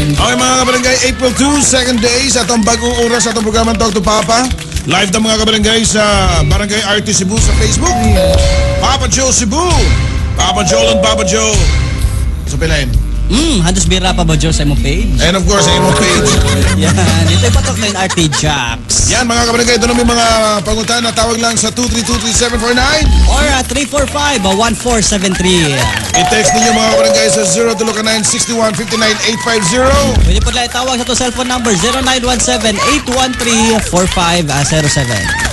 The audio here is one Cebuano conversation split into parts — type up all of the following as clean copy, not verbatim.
Okay, mga kabarangay, April 2, second day sa atong bagong oras sa atong programa Talk to Papa. Live na, mga kabarangay, sa Barangay RT Cebu sa Facebook. Papa Joe Cebu. Papa Joe and Papa Joe. Sa pilain. Handos bira pa ba Joe sa imong page? And of course, sa imong page. Yan, ito yung patok na yung RT Jacks. Yan, mga kabarangay, ito na may mga pangutana. Tawag lang sa 2323749. Or 345-1473. I-text ninyo, mga kabarangay, sa 0 61 59 850. Pwede po lang itawag sa to cellphone number 0917-813-4507.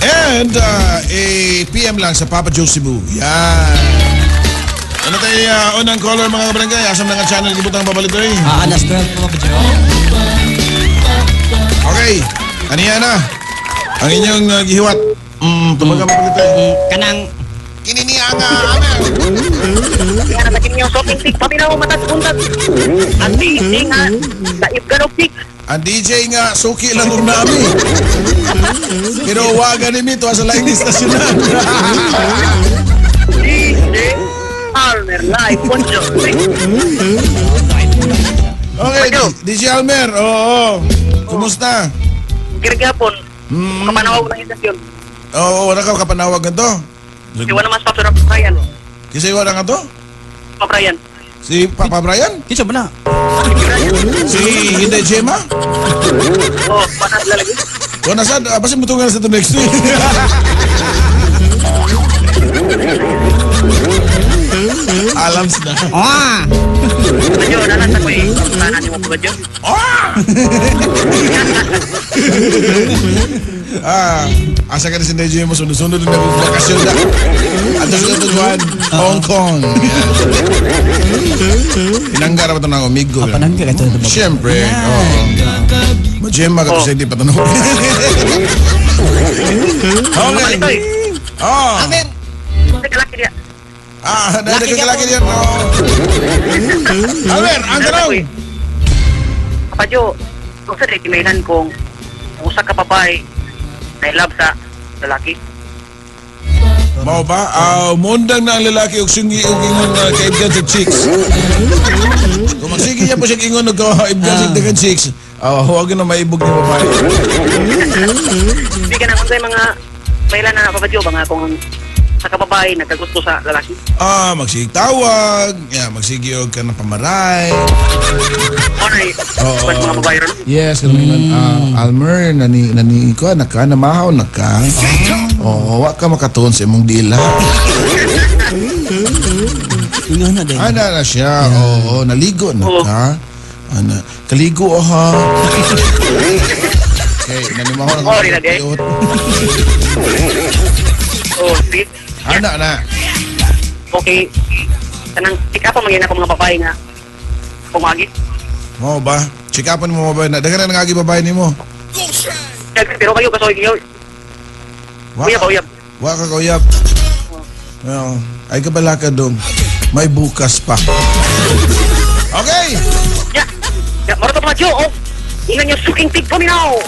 And a PM lang sa Papa Joe Cebu. Yan. Ano tayo unang caller, mga kabarangay? Asam na nga channel gibutang pabalitoy? Ah, alas 12 po, Papa Joe. Okay. Ano yan na? Ang inyong gihiwat. Tumaga pabalitoy. Kanang Kininiya nga amen. Kaya na sa suking tigpaminaw matag buntag. Ang DJ nga, saib ka no pick. Ang DJ nga, suki lang og nami. Pero waga ni mito sa laing istasyonan. DJ Almer live on Joe. Okay, DJ Almer. Oo. Kumusta? Kirigapon, kapanawag ng istasyon. Oo, wala ka kapanawag ganito. Si wala mas Papa Brian. Kasi wala nga to? Papa Brian. Si Papa Brian? Kinsa ba na? Si Hinday Gemma? Oh, baka sila lagi. Wala sa, basta mutungan sa to next week. Alams na. Ah! Medyo nalang sa ko eh. Sana ni mo pa Joe. Ah! Ah, asa ka na si Hinday Gemma, sunod-sunod na bakasyon na. Ato sa tujuan, Hong Kong. Pinanggara pa ito ng amigo. Ah, panangga ka ito. Siyempre, oo. Majema ka to sa hindi pa tanong. Okay. Itoy. Oh. Amen. Teka laki dia. Ah, dahil Laki ka nagkakalaki po. yan. Oh. Almer, ang tanong. Papa Joe, kung sa timailan kung usa ka babae na love sa lalaki. Mao ba? Ah, mundang na ang lalaki og sungi og ingon na kaibgan sa chicks. Kung magsige niya po siya ingon og kaibgan sa dagan chicks, ah, huwag na maibog ni babae. Hindi ka na kung mga mailan na, Papa Joe, ba nga kung sa kababae nagkagusto sa lalaki. Ah, magsige tawag, yeah, magsige og ka ng pamaray. Ano eh, Oo. mga babae ron. Yes, ganun mm. Ah, Almer, nani nani ko naka namahaw naka. Oh, wa ka makatuon sa imong dila. Ingon na din. Ana na siya. Oo, naligo na ka. Ana, kaligo ha. Okay, nanimaho na Oh, di na, di. Oh, sweet. Ana na. Okay. Kanang pick up ang mga mga babae nga pumagi. Mo ba? Check upan mo ba na? Daghan na nangagi babae nimo. Pero kayo kasoy kayo. Wa Uyab, uyab. Wa ka kauyab. Well, ay kabala ka dong. May bukas pa. Okay. Ya. Ya, maro to mga Joe. Oh. Ingan niyo suking tigpaminaw.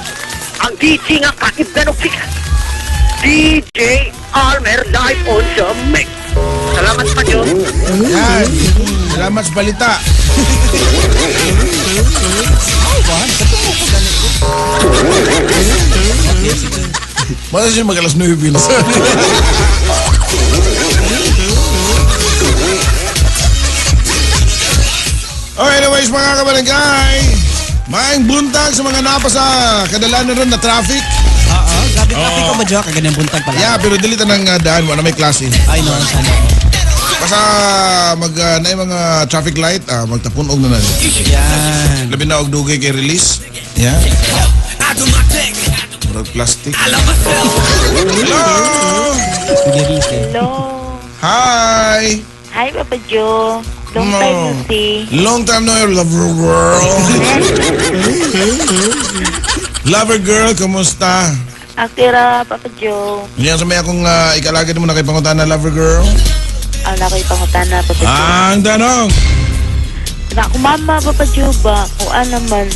Ang DJ nga kaibdan og chicks. DJ Almer live on the mix. Salamat pa Joe. Yan. Salamat sa balita. Masa siya mag alas 9 na. Okay, anyways, mga kabarangay, maayong buntag sa mga napa sa kadalanan ron na traffic. Oo, grabe traffic ko ba, Joe? Kaganyang buntag pala. Yeah, pero dili ng daan, wala may klase. Ay, no, sana. Basta mag na yung mga traffic light, magtapun-og na na. Yan. Labi na og dugay kay release. Yeah. Murag plastic. Hello! Hello. Hi! Hi, Papa Joe. Long time no see. Long time no lover girl. Lover girl, kumusta? Akira, Papa Joe. Yan sa may akong ikalagay mo na kay pangutana, lover girl. Ang nakoy pangutana, Papa Joe. Ang tanong. Na ako mama, Papa Joe ba? Kung ano man,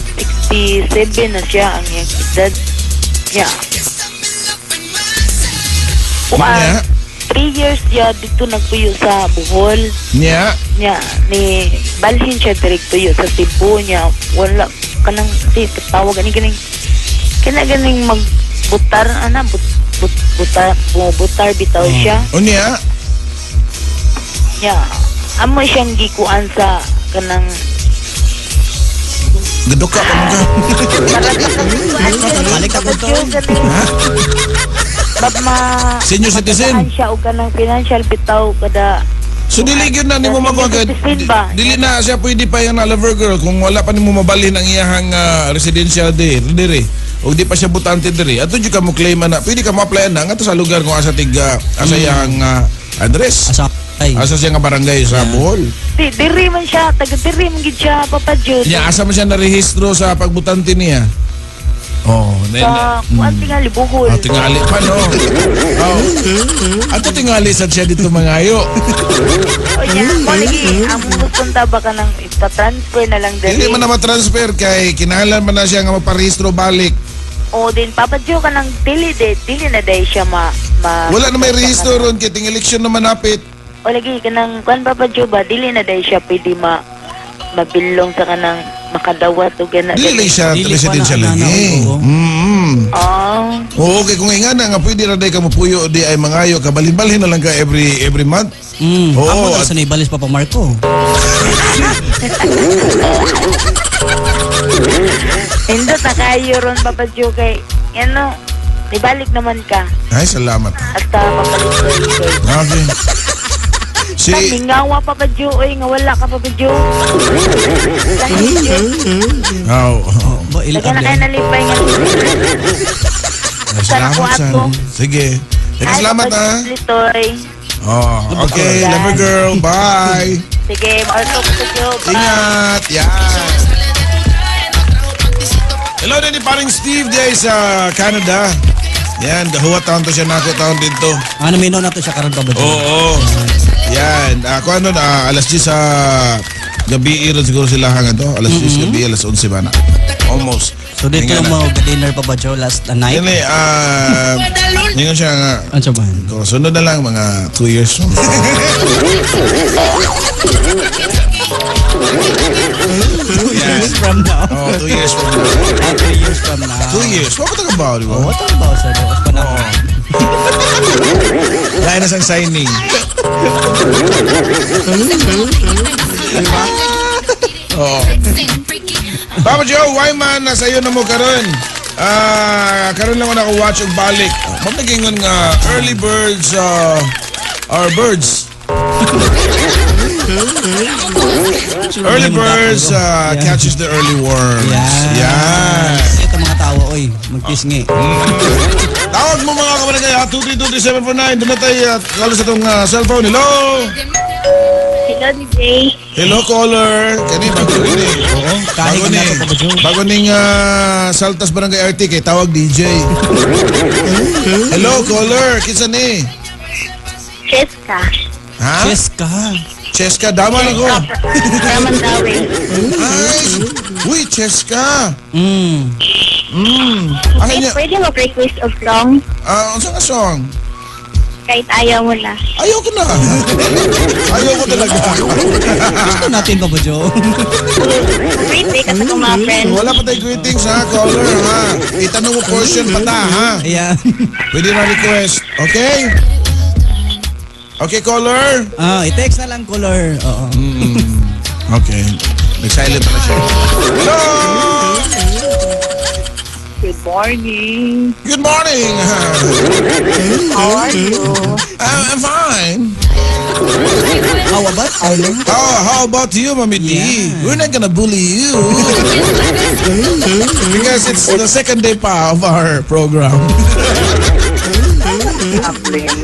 67 na siya ang iyang edad niya. Kuan, Niya? 3 years siya dito nagpuyo sa Bohol. Niya? Niya, ni balhin siya direk tuyo sa Cebu niya. Wala, kanang si tawag ani ganing kana ganing magbutar ana but, but, butar butar bitaw siya. Unya, Ya, amo siyang gikuan sa kanang gaduka pa mo ka. Balik ako to. Ma Senior citizen. Matandaan siya og kanang financial bitaw kada. So dili gyud na nimo makuha Senior citizen ba? Dili na siya pwede pa yung lover girl kung wala pa nimo mabalhin ang iyahang residential dire. O di pa siya butante dire. Ato jud ka mo claim ana. Pwede ka mo apply ana ngadto sa lugar kung asa tig asa iyang address. Asa ay. Asa siya nga barangay sa Bohol. Di, diri man siya, taga diri man gid siya, Papa Jude. Nya asa man siya narehistro sa pagbutante niya. Oh, then, Sa kuan tingali Bohol. Ah, tingali pa, no? Oh. Ato tingali sad siya dito mangayo. O niya, mo lagi among gusto ba ka nang ipa-transfer na lang diri. Hindi man na ma-transfer kay kinahanglan man na siya nga maparehistro balik. O din Papa Joe kanang dili de, dili na day siya ma, ma Wala na may rehistro ron kay ting eleksyon naman napit. O lagi kanang kuan Papa Joe ba dili na day siya pwede ma mabilong sa kanang makadawat o gana. Dili lang siya Dili pa residential na- lagi. na- oo. Ah, Oo, okay kung ingana nga pwede ra day ka mopuyo di ay mangayo ka balhin-balhin na lang ka every month. Oo, Ako lang sa naibalis, Papa Marco. Hindot na kayo ron Papa Joe kay ano, ibalik naman ka Ay, salamat. hasta papalit ko kay. Okay. Si Si mingawa Papa Joe oy nga wala ka Papa Joe. Lahi jud. Oh, oh. Ba, ilik Daga na kayo nalipay nga. Ay, salamat Sana sa. ko. Sige. Teka, salamat Ay, ha. Papa Litoy. Oh, okay, lover girl. Bye. Sige, maarto Papa Joe. Bye. Ingat. Yan. Hello din ni paring Steve diay sa Canada. Yan, gahuwa taon to siya nako taon dito. Ano, minaw na to siya karon, Papa Joe. Oo. Yan. Ako ano na, alas 10 sa gabi ron siguro sila hanggang to. Alas 10 gabi, alas 11 ba na? Almost. So dito Tingnan na. mo dinner, Papa Joe, last night. Yan eh, ningon siya nga, Ano siya ba? ko, sunod na lang mga 2 years. 2 years from now. Oh, 2 years from now. Ah, 2 years from now. 2 years. What ka ba, di ba? Oh, what about sa Diyos pa na? Dahil na siyang signing. Diba? Oo. Papa Joe, why man nasa iyo na mo karon? Ah, karon lang ko naka-watch og balik. Mao nagingon nga early birds are birds. Early birds catches the early worms. Yan. Yan. Ito mga tao, oy. Magpisngi. Tawag mo mga kabarangay ha, 2323749. Doon na tayo kalo sa itong cellphone. Hello! Hello, DJ. Hello, caller. Kani, bago ni. Oo. Kahit Bago ni, na to, Papa Joe. bago ning Saltas Barangay RT kay tawag DJ. Hello, caller. Kinsa ni? Cheska. Ha? Cheska. Cheska, dama na ko. Raman Dawe. Ay, uy, Cheska. Asa niya? Pwede mag-request of song Ah, unsa nga song? Kahit Ayaw Mo Na. Ayoko na. Ayoko talaga. Gusto natin, Papa Joe. Greet day ka sa akong mga friends. Wala pa tayo greetings ha, caller ha. Itanong mo portion pa ta ha. Ayan. Pwede na request. Okay? Okay, caller? Ah, i-text na lang, caller. Oo. Okay. Nag-silent na siya. Hello! Good morning. Good morning! How are you? I'm fine. How about? How about you, Mami D? Yeah. We're not gonna bully you. Because it's the second day pa of our program.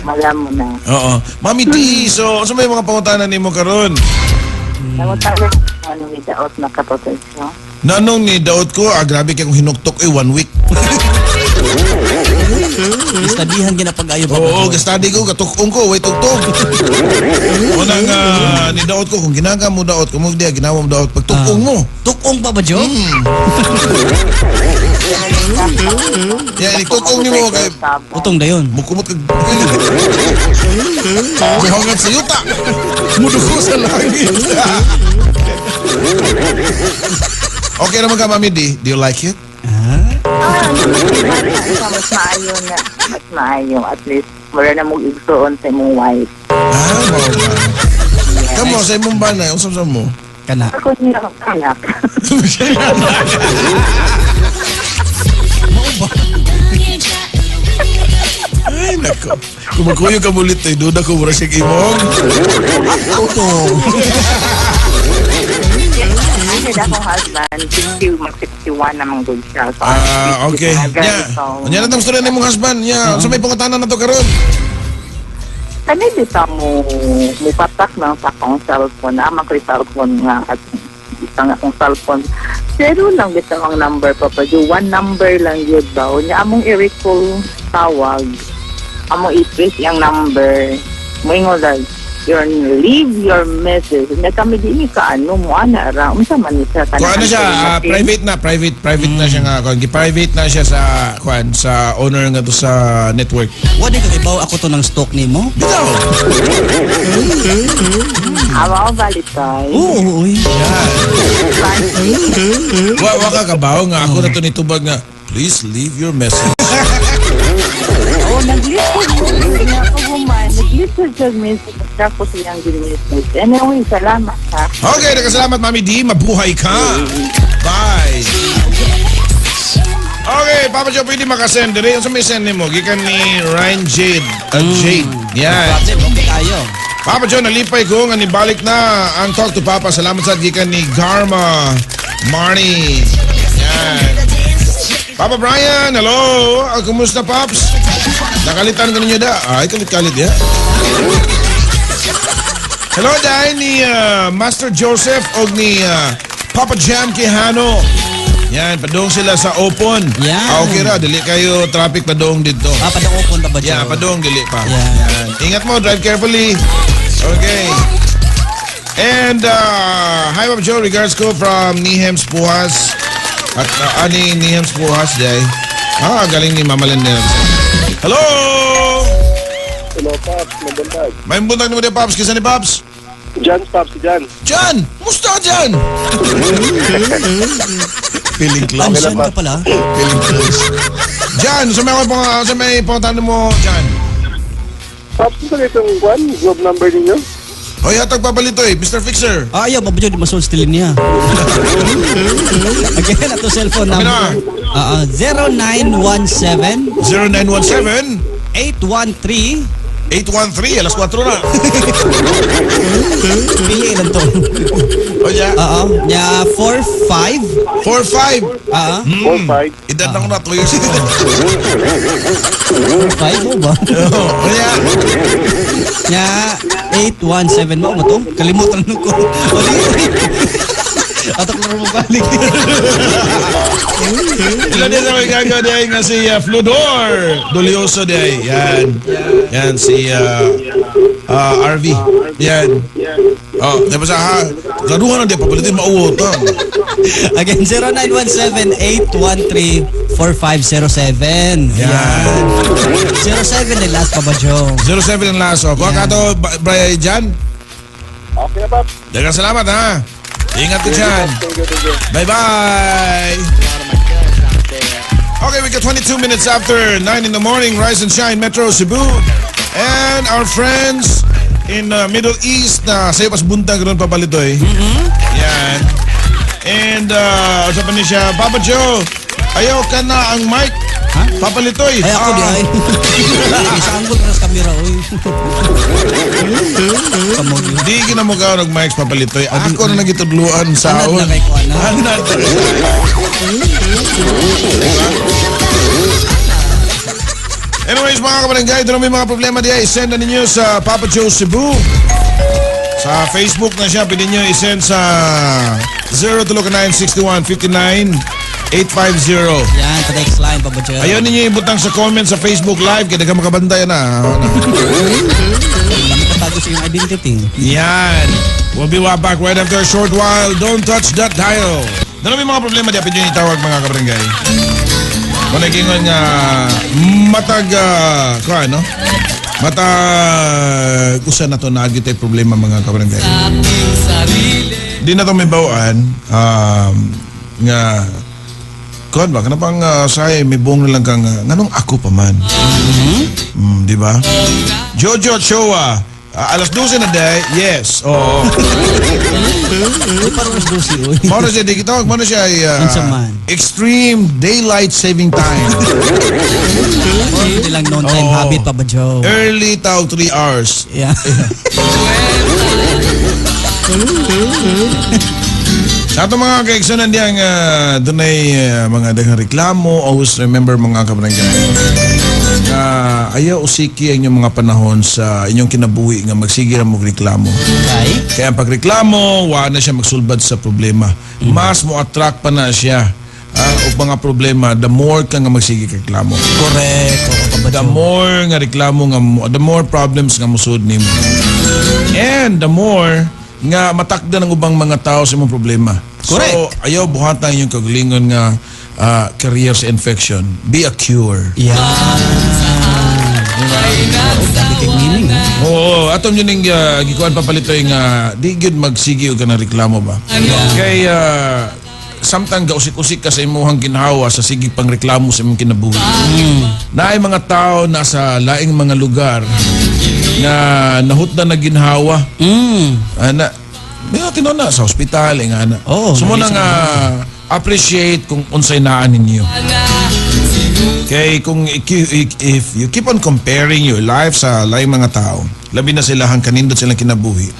Malam mo na. Oo. Mami D, so sa may mga pangutana nimo karon? Pangutana ano ni daot na kapatid mo? Nanong ni daot ko, ah, grabe kay kung hinuktok eh, one week. Istadihan ginapag-ayo, Papa Oo, Joe. gastadi ko, gatukong ko, way tugtog. Unang ni daot ko, kung ginaga mo daot, kung di ginawa mo daot, pagtukong mo. Tukong, Papa Joe? Yan, itukong ni mo kay Utong dayon. mukumot kag muhangat sa yuta. Muduko sa langit. Okay naman ka, Mami D. Do you like it? Ah, mas maayo na. Mas maayo. At least, wala na mong igsuon sa imong wife. Ah, mao ba? Kamo, sa imong bana, unsa sa mo? Kana. Ako niya akong anak. Ay, nako. Kung magkuyo ka mulit, ay duda ko mura siya imong. Auto. Ang akong husband, 60, mag 61 namang good siya. So, I'm Ah, okay. 65. Nya, So, nya na tong storya ni imong husband. Nya, sa may pangutana na to karon. Kanay di ta mo mupatak lang sa akong cellphone. Ama ko'y cellphone nga at isang akong cellphone. Zero lang bitaw ang number, Papa Joe. One number lang yun ba? O niya among i-recall tawag. Among i-trace yung number. Moingon lang, your leave your message. Nya kami di ni ka ano mo ana ra. Unsa man ni siya? Kung ano siya, ah, private na, private na siya nga kuan. Gi-private na siya sa kuan sa owner nga to sa network. Wa di ka ibaw ako to ng stock nimo? Bitaw. Awa balitoy. Oo, uy. Wa ka kabaw nga ako na to nitubag nga please leave your message. Oh, nag-listen nga ako guman. Nag-listen siya message. Tapos iyang gin-message. Anyway, salamat ha. Okay, nagkasalamat Mami D. Mabuhay ka. Bye. Okay, Papa Joe, pwede makasend. Dire, yung sa may send nimo, gikan ni Ryan Jade. Jade. Yan. Problem, okay tayo. Papa Joe, nalipay ko nga nibalik na ang Talk to Papa. Salamat sa gikan ni Garma Marnie. Yan. Papa Brian, hello. Ah, kumusta, Paps? Nakalitan ka ninyo da? Ay, kalit-kalit ya. Hello, dahil ni Master Joseph o ni Papa Jam Quijano. Yan, padung sila sa open. Yan. Ah, okay ra, dili kayo traffic padung dito. Ah, padung open pa ba, Joe? Yeah, padung dili pa. Yeah. Yan. Ingat mo, drive carefully. Okay. And hi Papa Joe, regards ko from Nihems Puhas. At ani Nihems Puhas day. Ah, galing ni Mama Lendel. Hello! Hello, Pops. Mabuntag. May buntag ni mo Pops. Kisa ni Pops? John, Pops. si John. John! Musta ka dyan? Feeling close. Pansan ka pala. Feeling close. John, sa may, sa may pangutan mo, John. Pops, ito itong one, job number ninyo? Hoy, hatag papalito eh, Mr. Fixer. Ah, ayaw, Papa Joe, di masold still niya. Again, ato cellphone Kami number. na. 0917 0917 813 813, alas 4 na. Pili lang to. O ya, Oo. Nya 45. 45. Oo. 4-5. Edad na ko na, 2 years ago. 45 mo ba? O ya, Nya 817 mo ba to? Kalimutan na ko. Atok na mo balik. Ila din sa may gagawa di ay nga si Fludor Dolioso di ay. Yan. Yan si RV. Yan. Oh, di ba sa ha? Garuhan na di papalitin mauwo to. Again, 0917-813-4507. Yan. 07 the last pa ba, Joe? 07 ang last. Oh. Kuha ka to, Brian Jan. Okay na, Pops. Daghang salamat ha. Ingat ka dyan. Thank you, thank you. Bye-bye. Okay, we got 22 minutes after 9 in the morning. Rise and Shine, Metro Cebu. And our friends in Middle East na sa'yo pas buntag ron papalitoy. Yan. And sa pa ni siya, Papa Joe, ayaw ka na ang mic. Papalitoy. Ay, ako di Ah, ay. Sa angle na sa camera, oy. Kamog yun. Di kinamukha og mic papalitoy. Ako na nagitudluan sa Anad na kay kuan, ha? Anad. Diba? Anyways, mga kabarangay, doon may mga problema diya. I-send na ninyo sa Papa Joe Cebu. Sa Facebook na siya, pwede nyo i-send sa 0 961 59 850. Yan, sa next line, Papa Joe. Ayaw ninyo ibutang sa comment sa Facebook Live kaya ka makabantay na. Nakatago sa iyong identity. Yan. We'll be right back right after a short while. Don't touch that dial. Doon may mga problema diya, pwede nyo itawag mga kabarangay. Kung naging nga matag, kuha, no? Matag, usa na to na tayo problema mga kabarangay. Di na to may bawaan. Nga kuan ba kana pang say may buong na lang kang nganong ako pa man. Di ba? Jojo Choa, alas 12 na day. Yes. Oo. Di pa alas 12 oy. Mao na siya di gitawag mo na siya ay Unsa man? extreme daylight saving time. Hindi lang known time Oo. Habit, Papa Joe. Early tawag 3 hours. Yeah. Sa atong mga kaigsunan diyang dunay mga daghang reklamo, always remember mga kabarangay nga ayaw usiki ang inyong mga panahon sa inyong kinabuhi nga magsige ra mo reklamo. Okay. Kaya ang pagreklamo, wa na siya magsulbad sa problema. Mas mo attract pa na siya og mga problema the more ka nga magsige kag reklamo. Correct. Oo, Papa The Joe. more nga reklamo nga the more problems nga musud nimo. And the more nga matakda ng ubang mga tao sa imong problema. Correct. So ayaw buhatan yung kagalingon nga career sa infection. Be a cure. Yeah. Dami kay meaning, ha? Oo, atom yun yung gikuan papalitoy nga di gyud magsige og kanang reklamo ba. Kay samtang gausik-usik ka sa imuhang ginhawa sa sige pang reklamo sa imong kinabuhi. Naay mga tao nasa laing mga lugar nga nahutda na ginhawa. Ana, may tinuod na sa ospital nga ana. Oo, so mo na naging nga appreciate kung unsay naa ninyo. Kay kung if you keep on comparing your life sa laing mga tao, labi na sila hang kanindot silang kinabuhi.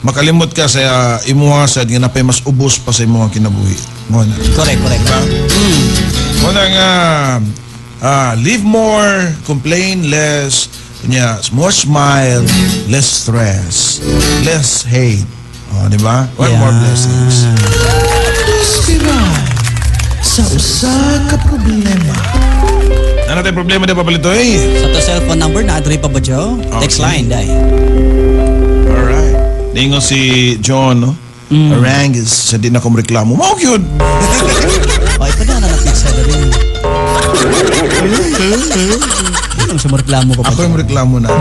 Makalimot ka sa imuha sad nga napay mas ubos pa sa imuhang kinabuhi. Mo na. Correct, correct. Diba? Mo na nga live more, complain less, nya more smile, less stress, less hate. Oh, di ba? One more blessings. Sa usa ka problema. Ano tayong problema di ba palito eh? Sa to cellphone number na adre pa ba Joe? Text Okay. line dai. Alright. Ningon si John, no? Arangues, sa di na kong reklamo. Mao gyud. Ay pa na na pizza dali. Ano sa reklamo pa Ako yung reklamo na.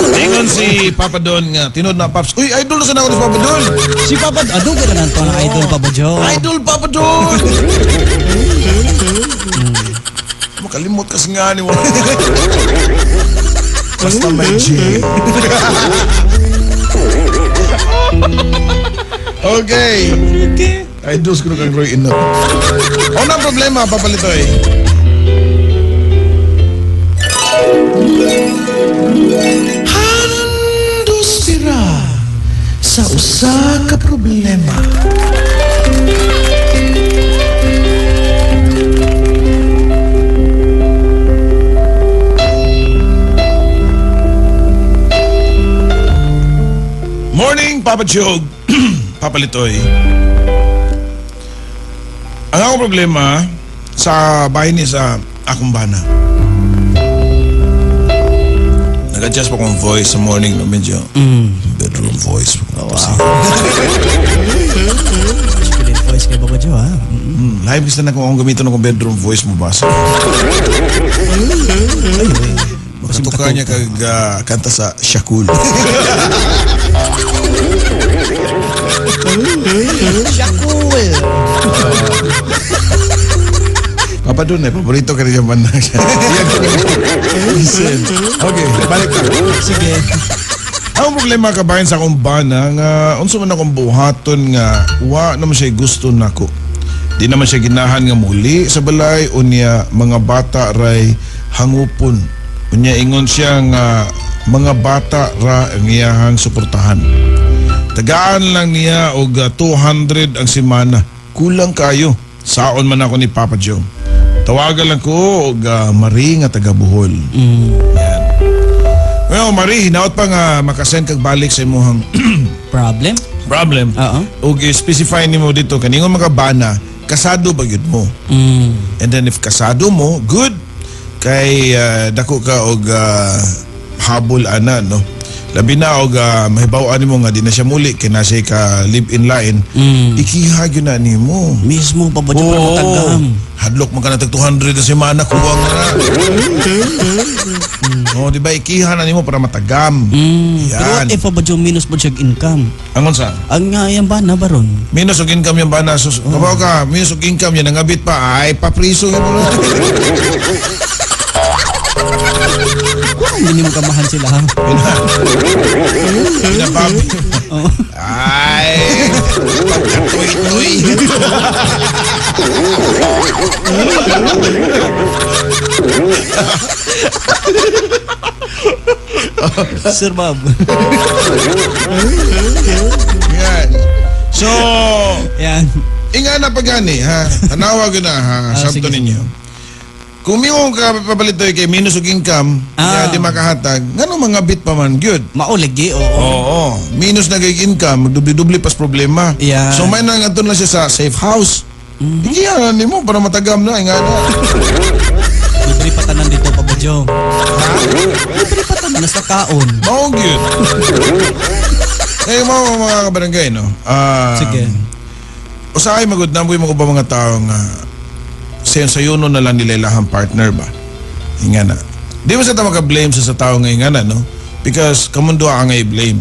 Ningon si Papa Don nga, tinod na Paps. Uy, idol na sana ako ni Papa Don. Si Papa ado ka na to ang idol Papa Joe. Idol Papa Don! Makalimot kasi nga ni wala. Basta may J. Okay. Idol ko kang Roy Inot. Unang problema, Papalitoy. Handos sira sa usa ka problema. Morning, Papa Joe. Papalitoy. Ang akong problema sa bahay ni sa akong bana. Nag-adjust pa akong voice sa morning, no? Medyo bedroom voice. Oh, wow. Masculine voice kay Papa Joe ha. Live kasi na kung akong gamitin akong bedroom voice mo ba? Makatuka niya kag kanta sa Shakul. Shakul. Papa Dun eh, paborito ka rin yung banda siya. Okay, balik ka. Sige. Ang problema kabahin sa akong bana nga unsa man akong buhaton nga wa naman siya gusto nako. Di naman siya ginahan nga muli sa balay unya mga bata ray hangupon. Unya ingon siya nga mga bata ra ang iyahang suportahan. Tagaan lang niya og 200 ang semana. Kulang kayo. Saon man ako ni Papa Joe. Tawagan lang ko og Marie nga taga Bohol. Yan. Well, Marie, hinaot pa nga makasend kag balik sa imong Problem? problem. Oo. Ug i-specify nimo dito kaningon mga bana, kasado ba gyud mo? And then if kasado mo, good. Kay dako ka og habol ana no. Labi na og mahibaw-an nimo nga di na siya muli kay na siya ka live-in lain. Ikiha gyud na nimo. Mismo, Papa Joe, para Oo. matagam. Hadlok man ka na tag 200 na semana kuwang na. Oh, di ba ikiha na nimo para matagam. Pero Yan. what if, Papa Joe, minus po siya income? Angon sa? Ang nga yan ba na baron? Minus og income yung bana sus. Kabaw ka, minus og income yan nangabit pa ay papriso yun mo. Hindi mo kamahan sila ha. Pinababi. Oo. Ay, pagkatuy-tuy. Sir Bob. Yan. So, Yan. inga na pagani ha. Tanawa ko na ha, Ah, sabto sige, ninyo. Kung mingon ka pabalitoy kay minus og income, kaya di makahatag, ngano mga bit pa man gyud. Mauligi, oo. Oo, minus na kay income, magdubli-dubli pas problema. Yeah. So may nang adto na siya sa safe house. Mm-hmm. Ikiya nimo para matagam na inga na. Libre pa tanan dito, Papa Joe. Libre pa tanan, nasa kaon. Mao gyud. Eh mao mga kabarangay no. Sige. Usahay magud na mo mga ubang mga tao nga sayon sayuno na lang nila ilahang partner ba. Inga na. Di mo sa ta maka-blame sa tao nga inga na no because kamundo ang nga i-blame.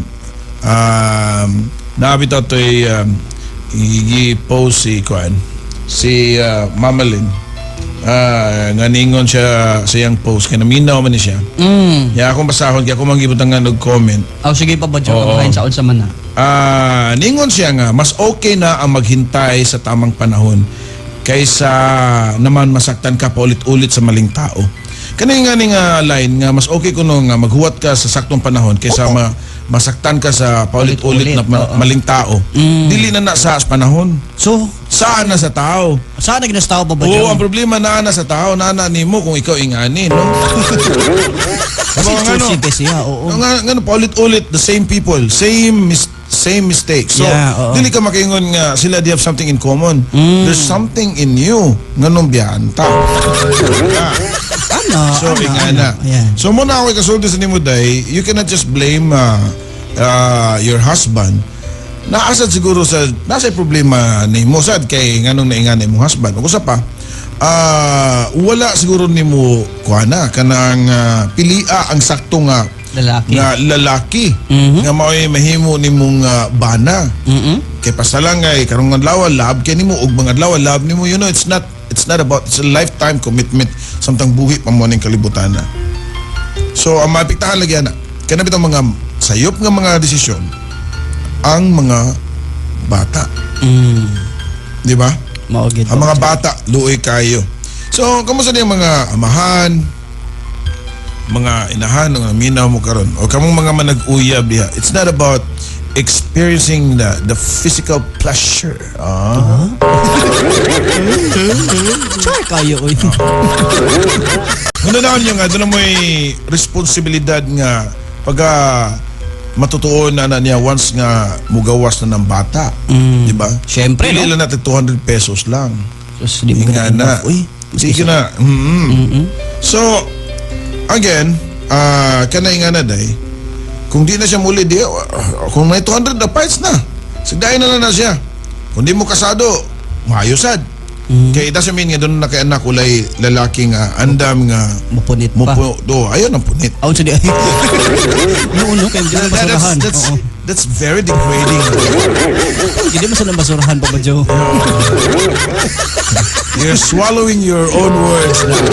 Naabit to'y gi-post si kuan si Mama Lynn. Nga ningon siya sa iyang post kay naminaw man ni siya. Ya akong basahon kay ako mangibutangan og comment. Oh, sige, Papa Joe, Oo. kabahin sa unsa man na. Ningon siya nga mas okay na ang maghintay sa tamang panahon kaysa naman masaktan ka paulit-ulit sa maling tao. Kani nga ni nga line nga mas okay kuno nga maghuwat ka sa saktong panahon kaysa masaktan ka sa paulit-ulit na Paulit-ulit, oo. maling tao. Dili na na sa panahon. So, Saan na sa tao? saan na ginastao, Papa Oo, Joe? ang problema na na sa tao, na na nimo kung ikaw ingani, no? Kasi Nga, ano? choosy kasi siya, oo. Nga, nga, paulit-ulit, the same people, same mistake. So, Yeah, oo. dili ka makaingon nga sila they have something in common. There's something in you nga nung biyanta. Ano? So, ano, inga ano? na. Ayan. So, muna ako ikasulti sa nimo day, you cannot just blame your husband. Naasad siguro sa nasa problema nimo sad kay nganong naingana imong husband. Ug usa pa, wala siguro nimo kuana kanang pilia ang sakto nga Lalaki. nga lalaki nga mao'y mahimo nimong bana. Kay pasalang ay karong adlaw love kay nimo ug mga adlaw love nimo, you know, it's not about, it's a lifetime commitment samtang buhi pa mo ning kalibutan na. So ang maapektahan lagi ana kana bitong mga sayop nga mga desisyon ang mga bata. Di ba? Mao gid. Ang mga bata luoy kayo. So kamusta din ang mga amahan, mga inahan nga minaw mo karon o kamong mga manag-uyab diha. It's not about experiencing the physical pleasure. Ah. Char kayo oy. Una na nyo nga, doon na mo'y responsibilidad nga pagka matutuon na niya once nga mugawas na ng bata. Di ba? Siyempre, Pili no? lang natin 200 pesos lang. Sus, di mo Nga na. Uy, Sige na. So, again, kanay nga na day, kung di na siya muli, di, kung may 200 na pints na, sigdahin na lang na siya. Kung di mo kasado, maayosad. Kaya it doesn't mean nga doon na kay anak ulay lalaki nga andam nga Mapunit pa. do ayun ang punit. Aon sa di. No, no, kay di mo basurahan. Oo. That's very degrading. Hindi mo sila basurahan, Papa Joe. You're swallowing your own words now.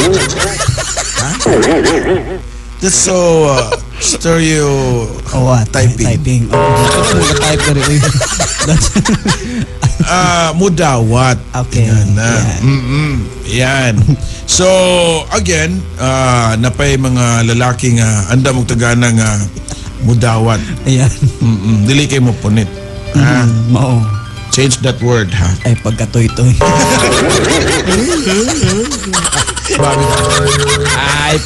Huh? That's so stereotyping. Typing. Oh, type ka rin. Uy. That's Mudawat. Okay. Yan na. Yan. Yan. So, again, napay mga lalaki nga andam og tagana nga mudawat. Ayan. Dili kay mo punit. Ha? Mao. Change that word, ha? Ay, pagkatoy-toy. Babi. Ay.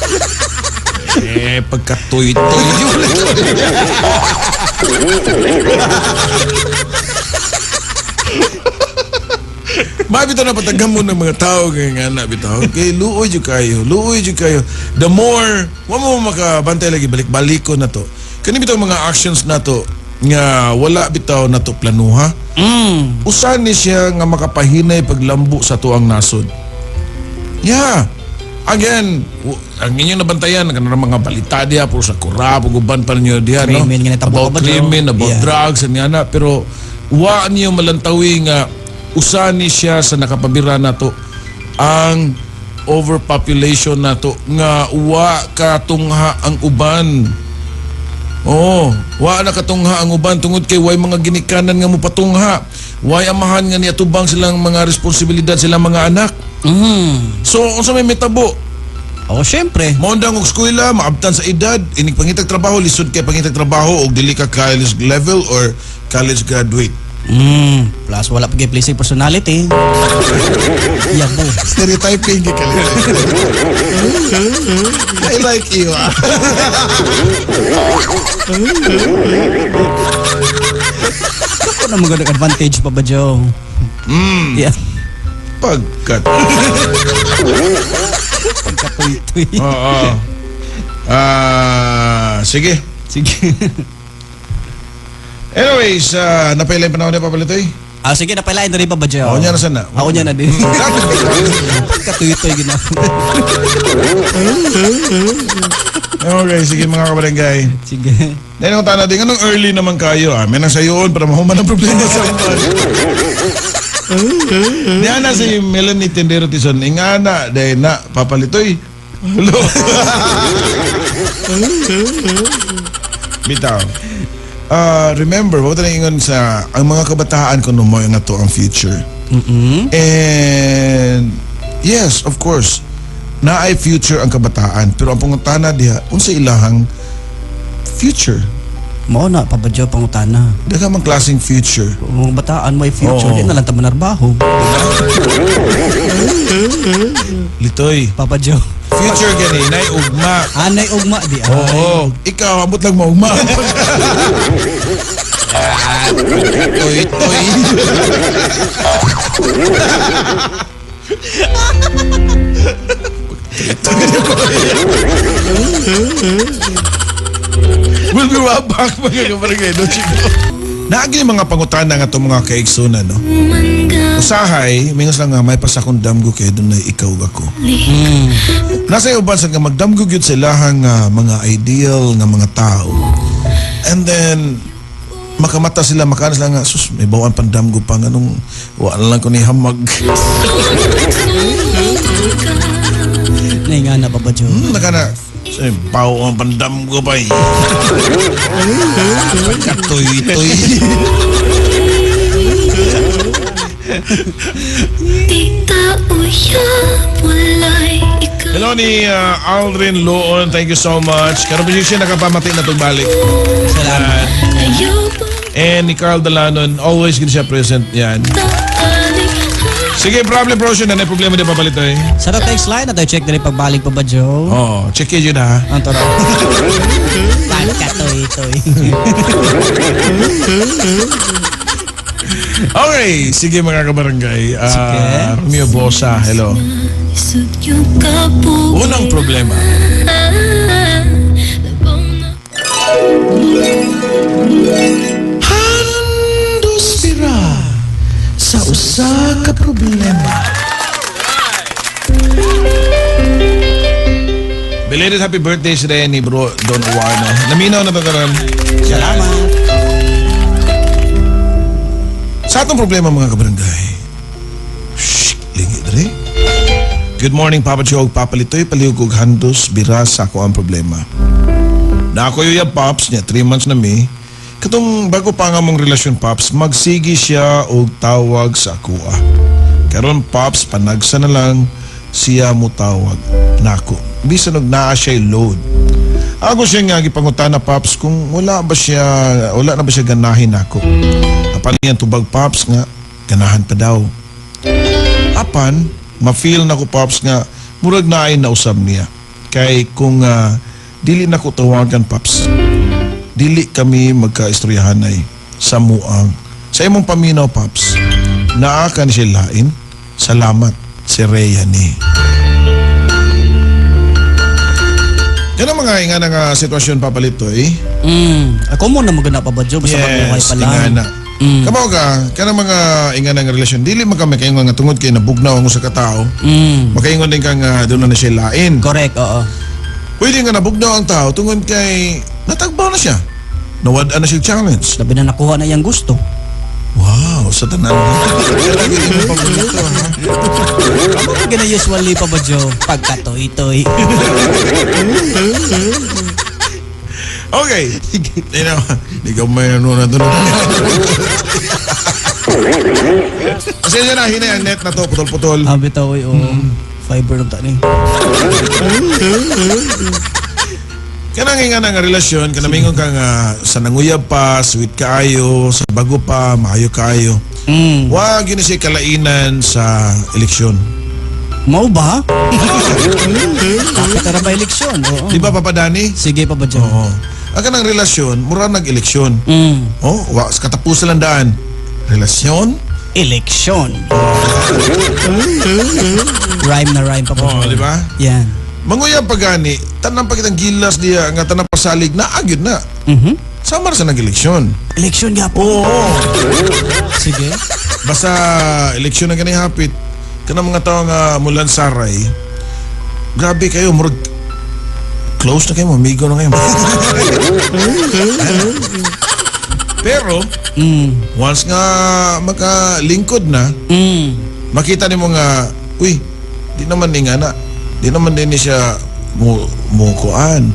Eh, pagkatoy-toy. Mabito na patagam mo ng mga tao kay nga na bitaw. Okay, luoy jud kayo, luoy jud kayo. The more wa mo makabantay lagi balik-balik ko na to. Kani bitaw mga actions nato nga wala bitaw nato planuha. Usa ni siya nga makapahinay paglambo sa tuang nasod. Yeah. Again, ang inyong nabantayan kanang mga balita diha puro sa kurap ug uban pa ninyo diha, no? Krimen nga nahitabo About pa ba, Joe? krimen, about drugs and nga na, pero wa niyo malantawi nga usa ni siya sa nakapabira nato ang overpopulation nato nga wa katungha ang uban. Oo, wa na katungha ang uban tungod kay way mga ginikanan nga mopatungha. Way amahan nga niatubang silang mga responsibilidad silang mga anak. So unsa may mitabo? Oh, syempre. Maundang og eskwela, maabtan sa edad, inig pangitag trabaho, lisod kay pangitag trabaho og dili ka college level or college graduate. Plus wala pa kay pleasing personality. Yabo. Stereotyping ka. I like you. Ah. Ako na magandang advantage pa ba, Joe? Yeah. Pagkat. Pagkatuy-tuy. Oo. Ah, sige. Sige. Anyways, napailan pa na ako niya, Papalitoy? Ah, sige, napailain na rin pa ba, Joe? Ako niya na sana. Ako niya na din. Pagkatuy-tuy gina. Okay, sige mga kabarangay. Sige. Dahil ang tana din, anong early naman kayo? Ah, may nang sayoon para mahuman ang problema sa uban. Niya na si Melanie Tendero Tison, ingana, dahil na, Papalitoy. Hello. Bitaw. Remember, wag tayo ingon sa ang mga kabataan kuno mo nga to ang future. And yes, of course, naay future ang kabataan, pero ang pangutana diha unsa ilahang future? Mao na, Papa Joe, pangutana. Daghang man klaseng future. Kung bataan may future, Oo. di na lang ta manarbaho. Litoy. Papa Joe. Future gani nay ugma. Anay ugma di ay. Oo. Ikaw ambot lang maugma. Toy toy. We'll be right back mga kabarangay. No, chico. Naagi mga pangutana nga itong mga kaigsunan, no? Usahay, mingos lang nga, may pasakong damgo kay doon na ikaw ako. Nasa iyo ba sa nga magdamgo gyud sa ilahang mga ideal nga mga tao. And then, makamata sila, makaano sila nga, sus, may bawaan pandamgo pa nga nung wala lang ko ni hamag. Nainga na, Papa Joe. Nakana, say, bawaan pandamgo pa eh. Katoy-toy. Hello ni Aldrin Loon, thank you so much. Karon pa siya nakapamati na tugbalik. Salamat. And ni Carl Dalanon, always gid siya present yan. Sige, problem bro, na problema di papalitoy. Sa text line, na tayo check na rin pagbalik pa ba, Joe? Oh, check yun ha. Ang toro. Pagkatoy-toy. Okay, sige mga kabarangay. Sige. Romeo Bosa, hello. Unang problema. Handos bira sa usa ka problema. Belated happy birthday sa ni bro Don Uwano. Naminaw na ba karon? Salamat. Sa atong problema mga kabarangay. Shh, lingi dre. Good morning Papa Joe, Papa Litoy, palihog og handos bira sa ako ang problema. Na ako yung Pops niya, 3 months na mi. Katong bago pa nga mong relasyon Pops, magsigi siya og tawag sa akoa. Karon Pops, panagsa na lang siya mo tawag nako. Bisan og naa siya load. Ako siya nga gipangutana Pops kung wala na ba siya ganahin nako. Apan niya tubag Pops nga ganahan pa daw. Apan ma-feel nako Pops nga murag naay nausab niya. Kay kung dili nako tawagan Pops, dili kami magkaistoryahanay sa muang. Sa imong paminaw Pops, naa ka ni siya lain. Salamat si Rhea ni. Yan ang mga nga nga sitwasyon, Papalitoy. Ako mo na magana pa ba, Joe? Basta magbuhay Yes, pa lang. ingana. Kabaw ka, kanang mga ingana nga relasyon, dili man kami kayo nga tungod kay nabugnaw ang usa ka tawo. Makaingon din ka nga doon na siya lain. Correct, oo. Pwede nga nabugnaw ang tao tungod kay natagbaw na siya. Nawad-an na siya challenge. Labi na nakuha na iyang gusto. Wow, sa tanan. Lagi mo paborito, ha? Amo ka gana usually pa ba, Joe? Pagkatoy-toy. Okay. You know, di ka may ano na doon. Pasensya na, hinay ang net na to, putol-putol. Ah, bitaw, oy, oo. Fiber lang ta ni. Kanang nga nga relasyon, kanamingon ka nga sa nanguyab pa, sweet kaayo, sa bago pa, maayo kaayo. Wag yun na siya kalainan sa eleksyon. Mao ba? Kapit na ba eleksyon? Oo. Di ba, Papa Danny? Sige pa ba dyan? Oo. Ang kanang relasyon, mura nag-eleksyon. Oh, wa, sa katapusan lang daan. Relasyon? Eleksyon. Rhyme na rhyme pa ba Oo, dyan? di ba? Yan. Manguyab pa gani, tanang pa kitang gilas diya, nga tanang pasalig, naagyod na. Sama ra sa nag-eleksyon. Eleksyon nga po. Oo. Sige. Basta eleksyon na gani hapit, kanang mga tao nga mulan saray, grabe kayo, murag close na kayo, amigo na kayo. Pero, once nga makalingkod na, makita nimo nga, uy, di naman ni nga na, di naman din ni siya mo kuan.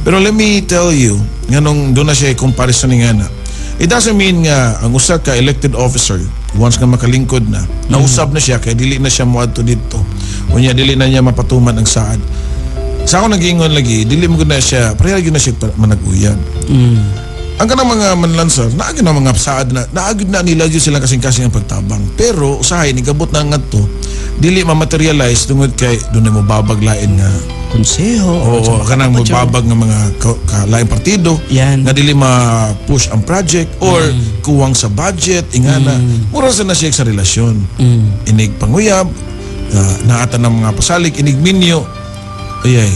Pero let me tell you, nga nung doon na siya comparison ni nga na, it doesn't mean nga ang usa ka elected officer, once nga makalingkod na, nausab na siya, kaya dili na siya moadto dito. Unya, dili na niya mapatuman ang saad. Sa ako nag-ingon lagi, dili mo na siya, pareha gyud na siya manag-uyab. Ang kanang mga manlansar, naagid na mga saad na, naagid na nila gyud silang kasing-kasing ang pagtabang. Pero usahay nigabot na ngadto, dili ma-materialize tungod kay dunay mo babaglain nga konseho. Oo, kanang mobabag nga mga kalaing partido. Yan. Nga dili ma-push ang project or kuwang sa budget, ingana. Mura sa na siya sa relasyon. Inig panguyab, naata ng mga pasalig, inig minyo. Ayay,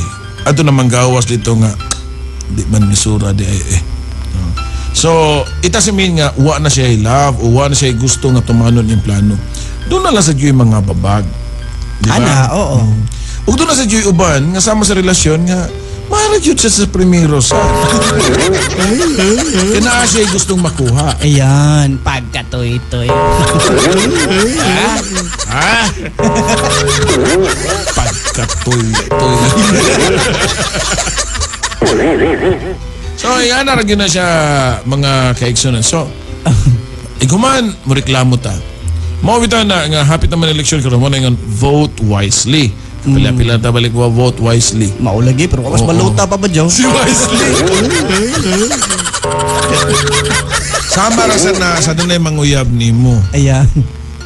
ato naman gawas dito nga di man misura di ay eh. So, itasamin nga wa na siya love o wa na siya gusto nga tumanon yung plano. Doon na lang sa yung mga babag. Di ba? Ana, oo. Ug doon na sa yung uban nga sama sa relasyon nga mahal jud siya sa primero sa. Kaya naa siya gustong makuha. Ayan, pagkatoy-toy. Ha? Ha? Pagkatoy-toy. So, ayan na rin na siya mga kaigsunan. So, iguman, mo reklamo ta. Mawita na nga happy naman eleksyon karon mo na ingon vote wisely. Pila-pila ta balik wa vote wisely. Maulagi pero mas Oo. baluta pa ba Joe? Si wisely. Sama ra sa na sa dunay manguyab nimo. Ayan.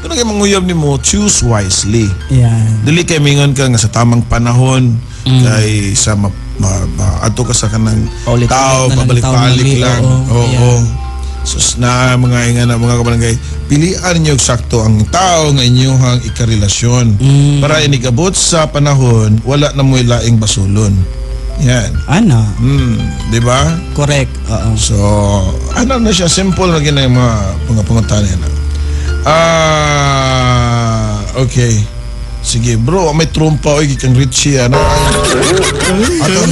Dunay kay manguyab nimo, choose wisely. Ayan. Dili kay mingon ka nga sa tamang panahon kay sa adto ka sa kanang Paulit-ulit tao, na lang, pabalik-balik taon lang. na Oo. Yeah. Sus na mga inga na mga kabarangay, pilian niyo sakto ang tao nga inyong ikarelasyon para inigabot sa panahon wala na mo'y laing basulon. Yan. Ana. Di ba? Correct. Oo. So, ano na siya, simple na gina yung mga panguntahan niya na. Okay. Sige, bro, may trumpa oy kang Richie ano. Ato.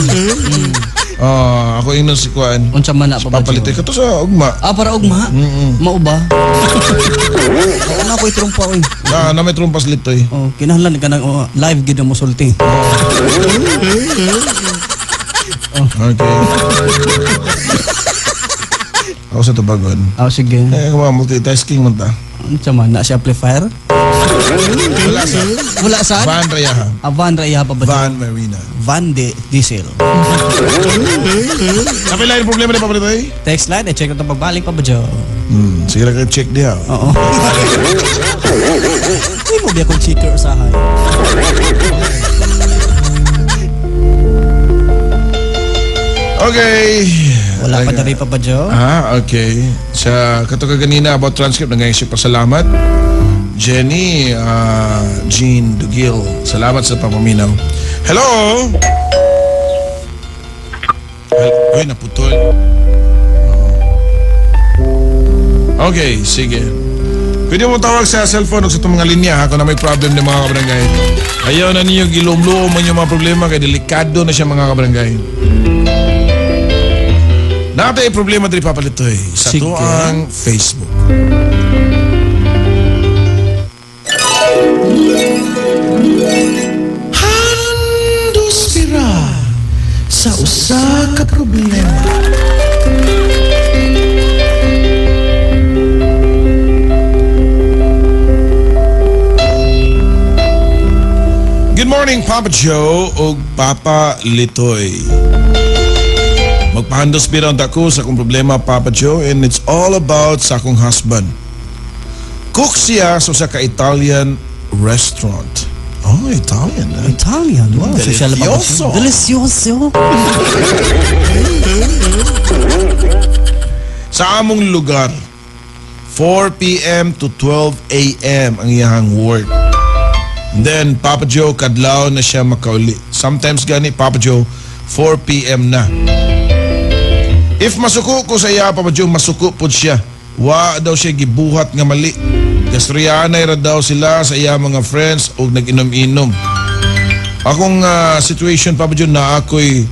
Ako ingnon si Kuan. Unsa man na pa ba? Papalitoy ka to sa ugma. Ah, para ugma? Mao ba? Oo na ako'y trumpa oy. Na may trumpa sa litoy. Oh, kinahanglan ka nang oh, live gid mo sulti. Okay. Ako sa tubagon. Ah, sige. Eh, kuma multitasking man ta. Unsa man na siya amplifier? Wala sa. Wala saan? Van Rayaha. Ah, Van Rayaha pa ba? Van Marina. Van Diesel. Kapila yung problema ni Papa Litoy? Text line, i-check na ito pagbalik pa ba, Joe? Sige lang kayo check diha. Oo. Hindi mo ba akong cheater usahay? Okay. Wala pa dali pa ba, Joe? Ah, okay. Sa kato kaganina about transcript, nangayang siya pasalamat. Jenny, Jean Dugil, salamat sa papaminaw. Hello? Uy, naputol. Okay, sige. Pwede mo tawag sa cellphone o sa itong mga linya ha, kung na may problem ng mga kabarangay. Ayaw na ninyo gilumluom ang inyong mga problema kay delikado na siya mga kabarangay. Natay problema diri papalitoy sa Sige. tuang Facebook. Handos bira sa usa ka problema. Good morning, Papa Joe o Papa Litoy. Magpahandos bira ang dako sa akong problema, Papa Joe, and it's all about sa akong husband. Cook siya sa usa ka Italian restaurant. Oh, Italian. Eh? Italian. Wow, social ba? Delicioso. Delicioso. Sa among lugar, 4 p.m. to 12 a.m. ang iyahang work. And then, Papa Joe, kadlaw na siya makauli. Sometimes gani, Papa Joe, 4 p.m. na. If masuko ko sa iya, Papa Joe, masuko po siya. Wa daw siya gibuhat nga mali. Gastroyanay ra daw sila sa iya mga friends o nag-inom-inom. Akong situation, Papa Joe, na ako'y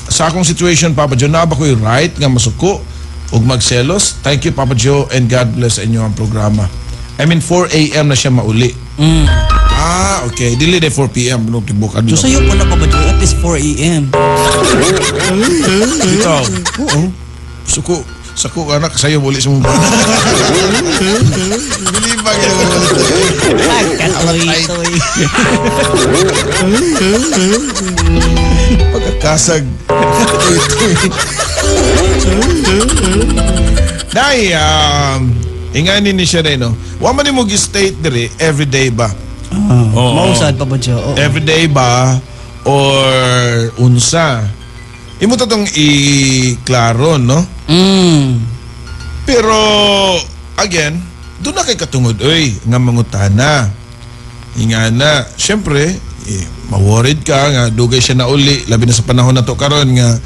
sa akong situation, Papa Joe, na ba ko'y right nga masuko ug magselos? Thank you, Papa Joe, and God bless sa inyo ang programa. I mean, 4 a.m. na siya mauli. Ah, okay. Dili de 4 p.m. No, tibok adlaw. So sa'yo po na Papa Joe, at least 4 a.m. Bitaw. Oo. Suko. Sako ka anak, sa'yo muli sa mong bata. Bili ba Pagkatoy-toy. Pagkakasag. Tuy-tuy. Day, ingani ni siya rin, no? Wa man mo gi-state diri, everyday ba? Oo. Mausad Papa Joe. Oo. Everyday ba? Or unsa? Imo to tong i-klaro, no? Mm. Pero, again, doon na kay katungod, oy, nga mangutana. Inga na, syempre, eh, ma-worried ka nga dugay siya na uli, labi na sa panahon na to karon nga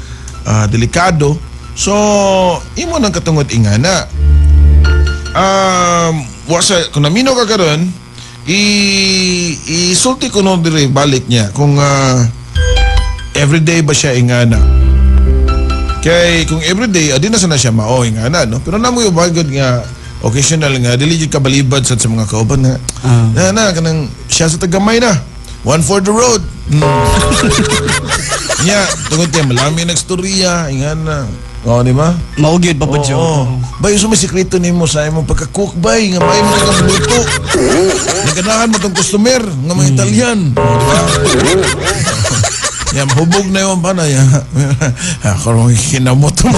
delikado. So, imo nang katungod inga na. Wa sa kung namino ka karon, isulti ko no diri balik niya kung everyday ba siya ingana. Kay kung everyday adi na sana siya mao ingana, no? Pero namo yung bagod nga occasional nga dili jud ka balibad sad sa mga kauban nga. Na na kanang siya sa tagamay na. One for the road. Nya tungod kay malami nagstorya ingana. Oo, di ba? Mao gyud Papa Joe. Oo. Bay, so may sikreto nimo sa imong pagka-cook bay nga may mga kagluto. Naganahan mo tong customer nga mga Italian. Oo, di ba? Ya, mahubog na yun pa na. Ya. Ako rin kinamot mo.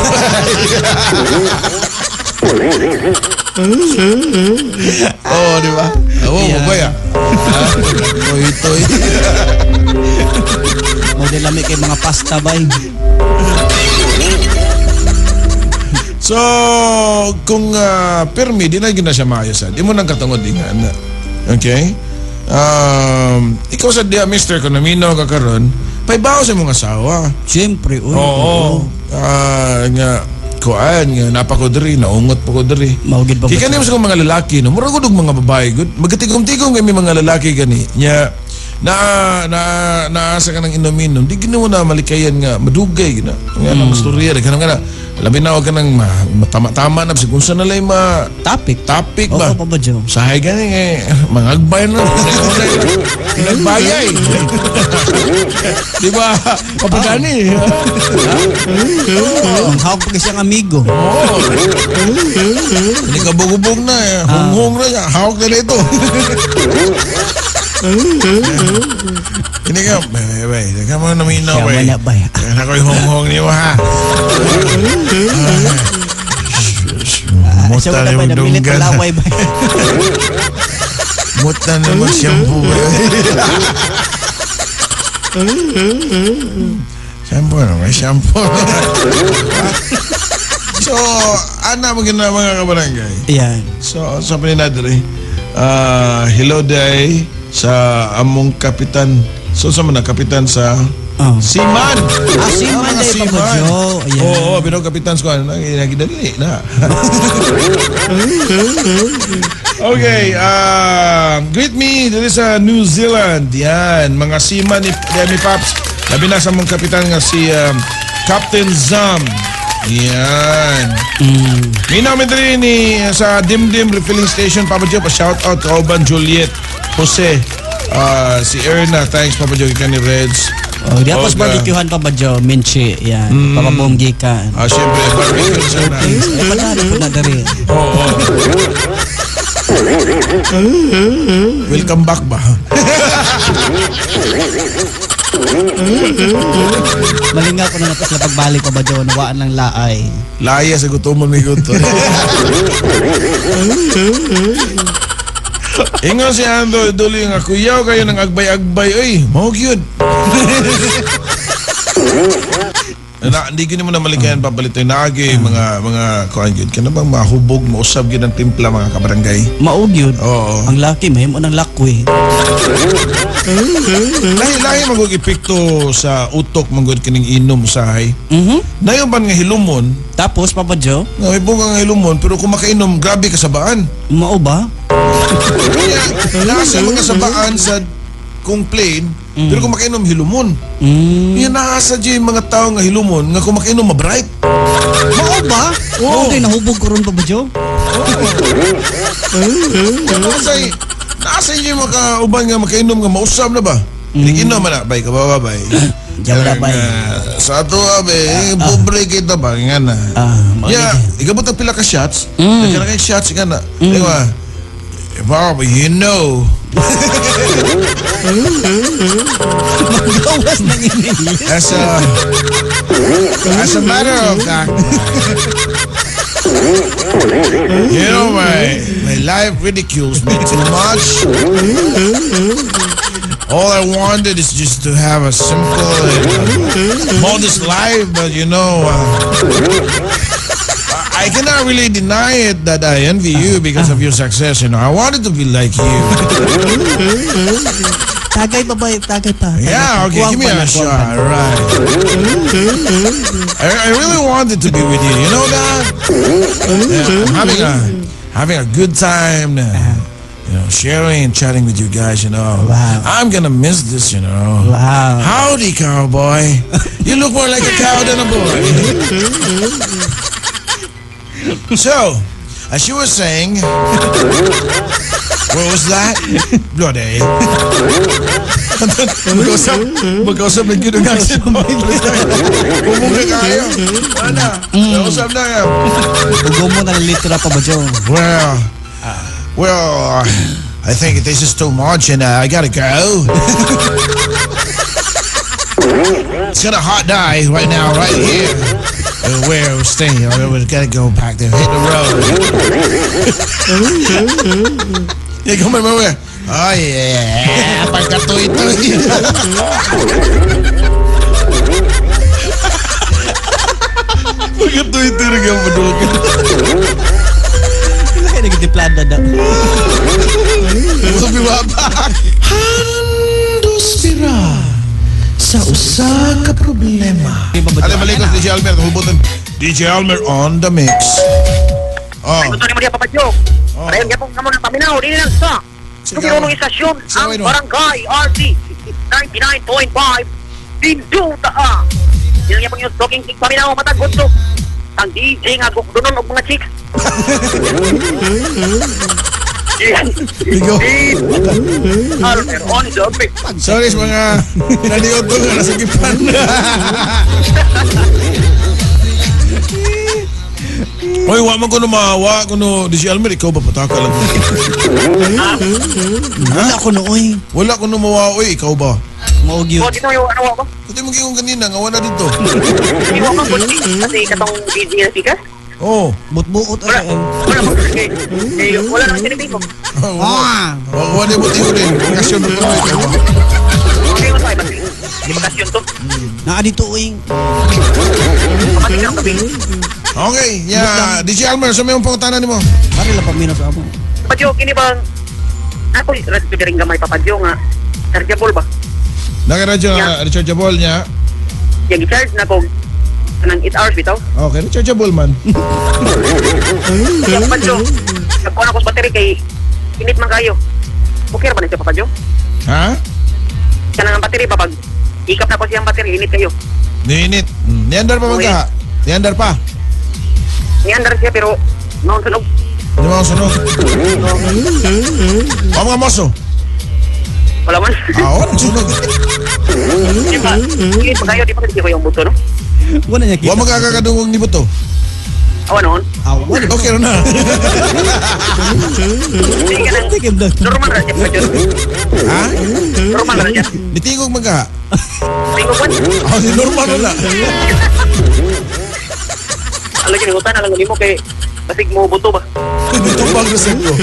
Oo, di ba? Oo, Yeah. mabaya. Toy, toy. Mao di lami kay mga pasta bay. So, kung pirmi, di na gina siya maayosan. Di mo nang katungod di nga na. Okay? Ikaw sa diya, mister, kung namino ka karon, paibaw sa mong asawa. Siyempre, uy. Oo. Nga, kuan, nga, napa ko diri, naungot pa ko diri. Mao gid Papa Kaya kanimo sa mga lalaki, no? Mura gud og mga babae, gud. Magkatigom-tigom kami mga lalaki gani. Nya, na sa kanang inom-inom, di gino na malikayan nga, madugay gina. Nga na, mastorya, di kanang nga na, labi na, wag ka nang matama-tama na, bisag unsa na lay ma Topic. topic ba? Oo, Papa Joe. Sahay gani eh, mangagbay na. Nagbayay. Di ba? Papadani. Manghawag pa siyang amigo. Oo. Hindi ka bugubog na eh. Hunghong na siya. Hawak na ito. Hindi ka, bay, bay, hindi ka mo naminaw, Siya bay. wala, bay. Kaya ko yung honghong niyo, ha? Siya Muta wala na bay, yung namilit dunggan. palaway bay. Muta na yung shampoo, bay. Shampoo na, may shampoo. So, ana mo gina mga kabarangay. Ayan. So, sabi ni Nadri, hello day sa among kapitan. So, sa mga kapitan sa Oh. Seaman. Ah, seaman Mga day, Papa Joe. Ayan. Oo, pero kapitan ko, ano, nagidali na. Okay, greet me dito sa New Zealand. Yan, mga seaman ni Demi Pops. Labi na sa mong kapitan nga si Captain Zam. Yan. Minaw mi diri ni sa Dimdim Refilling Station, Papa Joe, pa shout out kauban Juliet, Jose, si Erna, thanks Papa Joe, gikan ni Reds. Oh, di ako Og, sa barbecuehan pa ba, Joe? Minchi. Yan. Papa Bonggi ka. Ah, syempre, barbecue sana. Ay, padali po na dari. Oo. Welcome back ba? Malingaw ko na nato sila pagbalik pa ba, Joe? Nawaan lang laay. Laya sa gutomon may guto. Ingon si Ando, duli nga kuyaw kayo ng agbay-agbay. Uy, mao gyud. Na, hindi gyud mo na malikayan papalitoy naagi mga kuan gyud kana bang mahubog mausab gyud ang timpla mga kabarangay. Maog yun. Oo. Ang laki, mahimo ng lakwi. Lahi lahi magug epekto sa utok manggod kining inom usahay. Nayon ban nga hilumon? Tapos Papa Joe, Nga may bunga nga hilumon pero kung makainom grabe kasabaan. Mao ba? Kaya nasa mga sabaan sa kung plane, pero kung makainom hilumon. Yan nasa dyan yung mga tao nga hilumon nga kung makainom mabright. Mao ba? Oo. Okay, nahubog ko ron Papa Joe. Nasa yung mga kauban nga makainom nga mausab na ba? Mm. Inom man na, bay ka ba bay? Diyan bay. Sa ato abe, pobre kita ba nga na. Yeah, ikabot ang pila ka shots. Mm. Nagkara shots nga na. Di ba? Bob, you know. Magawas ng English. As a matter of fact, you know, my life ridicules me too much. All I wanted is just to have a simple and modest life, but you know, I cannot really deny it that I envy you because of your success. You know, I wanted to be like you. Tagay pa ba? Tagay pa. Tagay Yeah, pa. okay, Kuwang give me pa a na, kuwang shot. pa. Right. I really wanted to be with you. You know that? Yeah, I'm having a good time. You know, sharing and chatting with you guys, you know. Wow. I'm gonna miss this, you know. Wow. Howdy, cowboy. You look more like a cow than a boy. So, as you were saying, what was that? Bloody. Mag-usap na gyud ang accent mo. Pumungka kayo. Wala. Mag-usap na ka. Ugo mo na litra pa ba, Joe? Well, I think this is too much and I gotta go. It's got a hot day right now, right here. Where we're staying, we gotta go back there, hit the road. Yeah, come on, where? Oh yeah, pagkatuloy-tuloy. Pagkatuloy-tuloy ka padulog. Kaya nagtiplada daw. We'll be right back. Handos bira sa usa ka problema. Ale, balik ko DJ Almer. Hubutan. DJ Almer on the mix. Oh. Ay, gusto ni mo diya, Papa Joe. Oh. Parayon, yapong kamo ng paminaw. Dili lang sa Sige, numero unong istasyon, Sige, ang wait, Barangay RT 99.5 Binduta. Dili yapong yung talking kick paminaw, matag gusto. Ang DJ nga gukdunon og mga chicks. Ikaw. Almer on the mix. Sorry sa mga naniyoto nga nasa gipan. Oy, wa man ko no maawa kuno DJ Almer, ikaw ba pataka lang? Wala ko no, oy. Wala ko no mawa, oy, ikaw ba? Maog yun. Oh, dito yung ano ba? Kasi mo gingon kanina nga wala dito. Di wa man ko kasi katong DJ na sikas. Oh. Butbuot Wala. ano. Wala mo kay wala nang tinipin ko. Ah. Wala mo tingo din. Bakasyon ko ikaw ba? Okay, mo tayo di bakasyon to. Naa dito, oy. Kapatid ng gabi. Okay, yeah. DJ Almer, sa may pangutana nimo. Pare lang paminaw sa amo. Papa Joe, kini bang ako radyo rin gamay Papa Joe nga chargeable ba? Naka-radyo na rechargeable niya. Yang i-charge na ko kanang 8 hours bitaw. Okay, rechargeable man. Kaya Papa Joe, nagkuha na ko sa battery kay init man kayo. Okay ra ba na siya, Papa Joe? Ha? Kanang ang battery ba pag ikap na ko siyang battery, init kayo. Niinit. Niandar pa man ka. Niandar pa. Niandar siya pero noon sunog. Hindi mo ako sunog. O mga moso. Wala man. Ah, oo, nagsunog. Di ba? Init pa kayo, di pa kasi ko yung buto, no? Wala niya kita. Wa magkakakadungog ni Buto. Awa noon. Awa. Okay na. Hindi ka nang Tikim lang. normal ra siya, Papa Joe. Ha? Normal ra siya. Nitingog man ka. Tingog man. Ah, si normal na. Alam yun, utan alam mo kay basig mo buto ba? Nitubag na sa ko.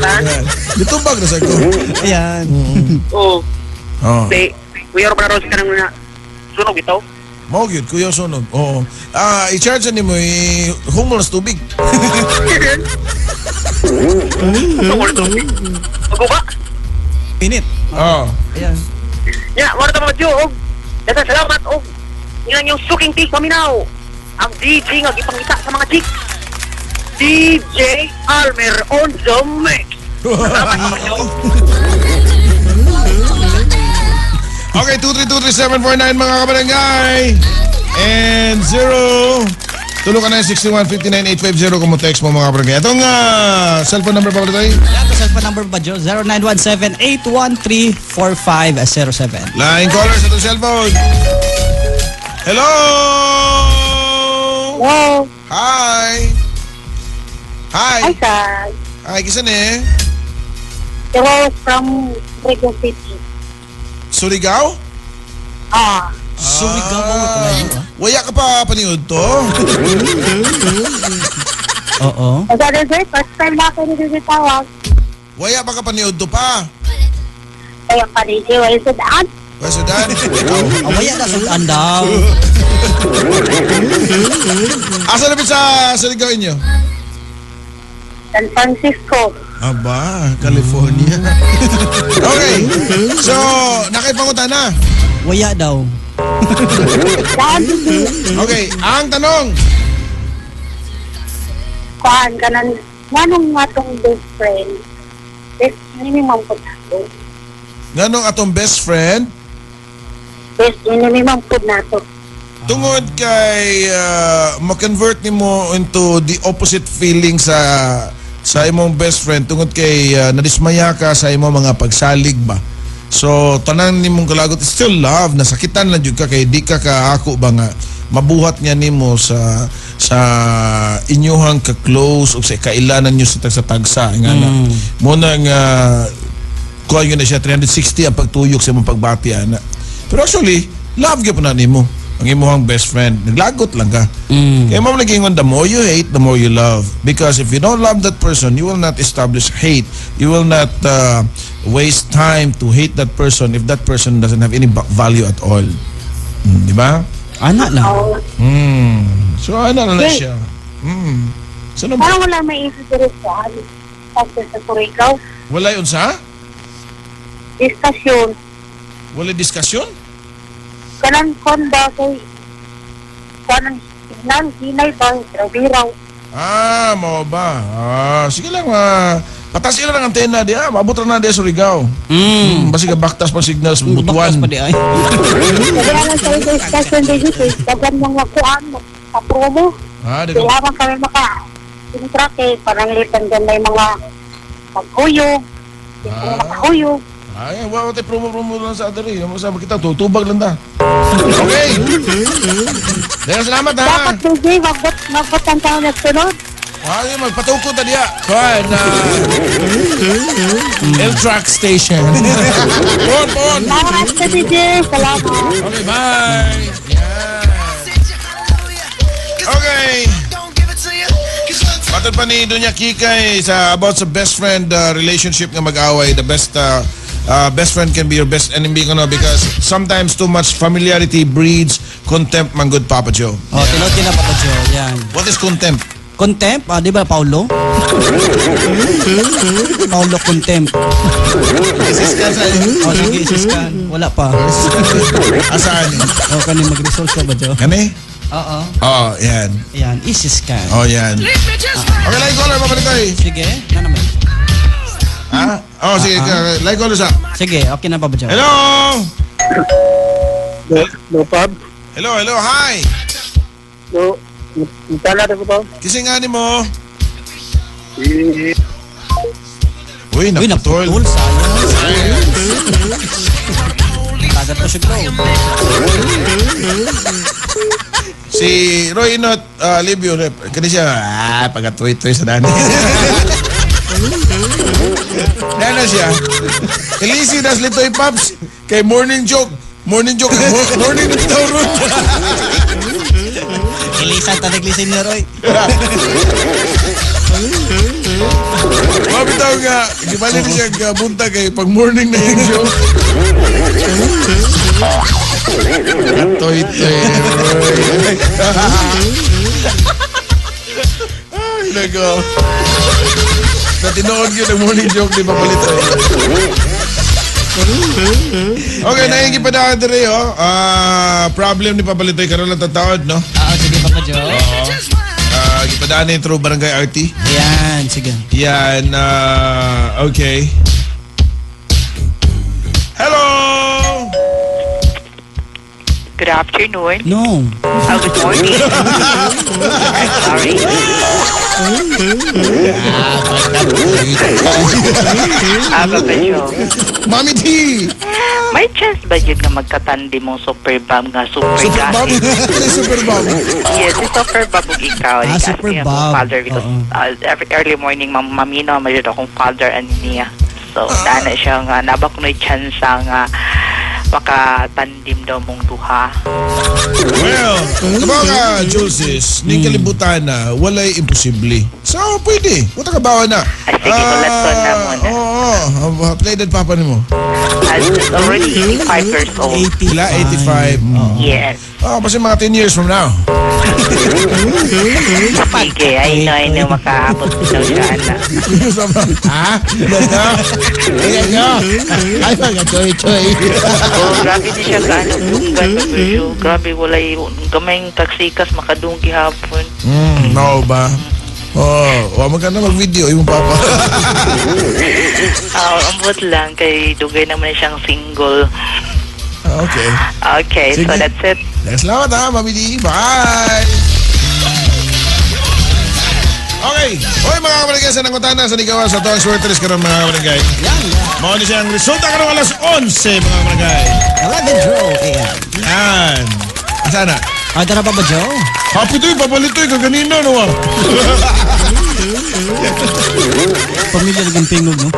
Ha? Nitubag na sa ko. Ayan. Oo. Oh. Di, kuya pa na raw siya kanang na sunog ito. Mao gyud kuya sunog. Oo. Ah, i-charge ni mo i humol sa tubig. Maguba. Init. Oo. Ayan. Ya, wala ta mga Joe. Og, daghang salamat og ilang yung suking tea paminaw. Ang DJ nga gipangita sa mga chicks. DJ Almer on the mix. Salamat, Papa Joe. Okay, 2323749 mga kabarangay. And 0 Tulo ka na 6159850 kung mo text mo mga kabarangay. Itong cellphone number pa ulit tayo. Ayan, to cellphone number pa, Joe. 0917-813-4507. Line caller sa itong cellphone. Hello! Hello. Hi! Hi! Hi, sir. Hi, kisa ni? Rose from Surigao City. Surigao? Ah. Surigao ba? Ah. Waya ka pa paniod to? Oo. Sir, sir, first time na ako nagtitawag. Waya pa ka paniod to pa? Kaya pa rin siya, wala sa daan. Waya sudan? Ah, waya na sudan daw. Asa na sa Surigao inyo? San Francisco. Aba, California. Okay. So, nakaipangutan na. Waya daw. Okay, ang tanong. Kuan kanan nganong atong best friend? Best enemy man pud nato. Nganong atong best friend? Best enemy man pud nato. Tungod kay ma-convert nimo into the opposite feeling sa imong best friend tungod kay nadismaya ka sa imong mga pagsalig ba. So tanan nimong kalagot is still love, nasakitan lang jud ka kay di ka kaako ba nga mabuhat niya nimo sa inyuhang ka-close o sa kailanan niyo sa tagsa-tagsa nga na. Mo na nga kuha yun na siya 360 ang pagtuyok sa imong pagbati ana. Pero actually, love gyud na nimo ang imuhang best friend. Naglagot lang ka. Kaya mo naging the more you hate, the more you love. Because if you don't love that person, you will not establish hate. You will not waste time to hate that person if that person doesn't have any value at all. Di ba? Ana lang. So, ana na lang siya. So, ano, Parang wala may issue diri sa sa Surigao. wala yun sa? Discussion. Wala discussion? Kanan kon ba kay kanan signal hinay ba biraw. Ah, mao ba? Ah, sige lang patas ila ng antena di ah, maabot ra na di sa Surigao. Basi ka baktas pa signal sa butuan. Baktas pa di ay. Kaya lang sa discussion dito kay daghan mga kuan sa promo. Ah, di ka. Kailangan kami maka intra kay pananglitan dyan may mga maghuyog. Ah. Makahuyog. Ay, wala tayo promo-promo lang sa adari. Ano sa kita tutubag lang ta. Okay. Dahil salamat ha. Dapat DJ, magbot ang taon na sunod. Ay, magpatukod ta diya. Kuan na L-Track Station. Pon, pon. Salamat sa DJ. Salamat. Okay, bye. Yan. Okay. Matod pa ni Dunya Kikay sa about sa best friend relationship nga mag-away, the best best friend can be your best enemy kuno because sometimes too much familiarity breeds contempt man good, Papa Joe. Oh, tinuod na Papa Joe. Yan. What is contempt? Contempt, di ba Paulo? Paulo Contempt. Isis ka sa Oh, sige, isiskan. Wala pa. Asaan eh? O, kani mag-result ka ba, Joe? Kani? Oo. Oo, yan. Ayan, isiskan. Oh, yan. Okay, like caller, papalitoy. Sige, na naman. Ha? Oh, sige, like caller sa. Sige, okay na, Papa Joe. Hello! No, Pab. Hello, hello, hi! So, Tala na ko ba? Kising nga ni mo. Uy, Uy, naputol. naputol. Sayang. Tagat pa siya, glow. Si Roy Inot, Libyo, rep. Kani siya, pagkatuwi-tuwi sa dani. Nana siya. Elisi das Litoy Pops. Kay morning joke. Morning joke. Morning na bitaw ron. Ilisan, tanaglisin niya, Roy. Mabitaw nga. Gibali ni siya nga buntag kay pag morning na yung joke. Toy-toy, Roy. Ay, nako. Sa tinuod yun ang morning joke ni Papalitoy. Okay, nahingi pa na dire, oh. Problem ni Papalitoy karon lang tataod, no? Ah, sige, Papa Joe. Gipadaan ni through Barangay RT. Ayan, sige. Yan, okay. Hello! Good afternoon. No. Oh, good morning. Sorry. Papa Joe. Mami T! May chance ba yun nga magkatandi mong super bomb nga super Super Bob? gahi? Super Bob. Yes, si super bomb ug ikaw. Ah, Like, super asking akong bomb. father because Oo. every early morning mamino man jud akong father ani niya. So, nana siya nga nabak no chance nga makatandim daw mong duha. Well, kabaw ka, Jules, ning kalibutan na, walay imposible. So, pwede. Punta ka bawa na. Ay, sige, ulat ko na muna. Oo, oh, play that papa nimo. I'm already 85 years old. 85. Pila, 85. Yes. Oh, basta mga 10 years from now. Sige, I know, makaabot daw siya, anak. Ha? Ayan nyo. Ay, mga choy-choy. Oh, grabe din siya kaano dunggan Papa Joe. Grabe walay gamay taksikas makadunggi hapon. No ba? Oh, wa man ka na mag-video imong papa. Ah, ambot lang kay dugay naman siyang single. Okay. Okay, so Sige. that's it. Salamat ha, Mami D. Bye! Okay. Hoy mga kabarangay sa nangutana sa ligawan sa tuwang swertres karon mga kabarangay. Yan, yan. Mao ni siyang resulta karong alas 11 mga kabarangay. 11 draw AM. Yan. Asa na? Ah, tara, Papa Joe. Happy to, papalitoy ka ganina no ah. Pamilya lang ang pingog, no?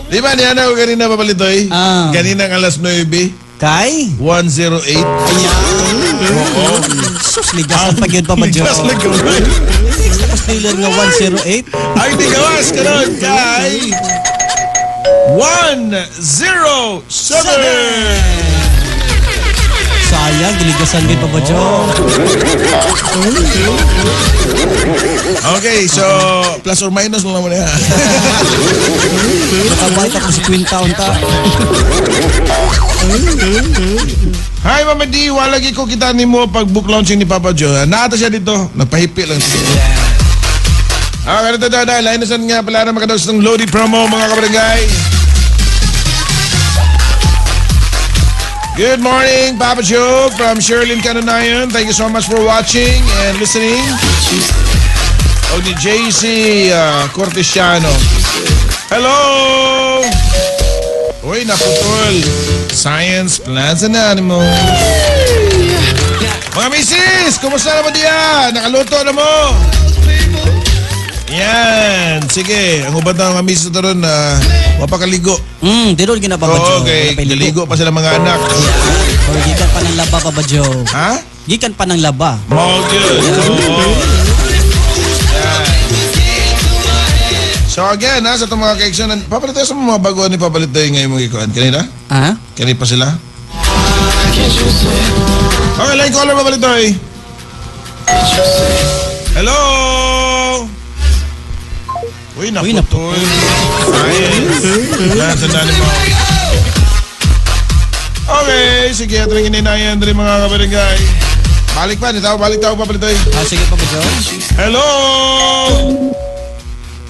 Di ba niya na ako ganina papalitoy? Ah. Ganina ang alas 9, Kay? 108. Ayan. Oo. Sus, ligas ang pag yun, Papa Joe. Ligas lang gamay. Tapos Taylor nga 108. Ay, di gawas karon kay 107. Sayang, giligasan din, Papa Joe. Okay, so plus or minus lang naman yan. Nakabay tapos si Queen Town ta. Hi, Mama D. Wala lagi ko kita nimo pag book launching ni Papa Joe. Naata siya dito. Nagpahipi lang siya. Ah, ganito daw dahil. Line na saan nga pala na makadaos ng Lodi promo mga kabarangay. Good morning, Papa Joe from Sherlyn Canonayan. Thank you so much for watching and listening. O ni JC Cortesiano. Hello! Uy, naputol. Science, Plants and Animals. Mga misis, kumusta naman diyan? Nakaluto na mo? Yan. Sige, ang uban ng mga misis na ron na mapakaligo. Di ron gina, Papa Joe. Okay. Wala pa'y ligo. Naligo pa sila mga anak. Or gikan pa ng laba, Papa Joe. Ha? Gikan pa ng laba. More good. Oo. Yan. So again, ha, sa itong mga kaikson, papalit tayo sa mga baguhan ni papalit tayo ngayon mga ikuan. Kanina? Ha? Kanina pa sila? Okay, line caller, papalit tayo. Hello? Uy, naputol. Ay, tandaan mo. Okay, sige, ato rin ininayan rin mga kabarangay. Balik pa, dito, balik tao pa palitoy. Ah, sige, Papa Joe. Hello?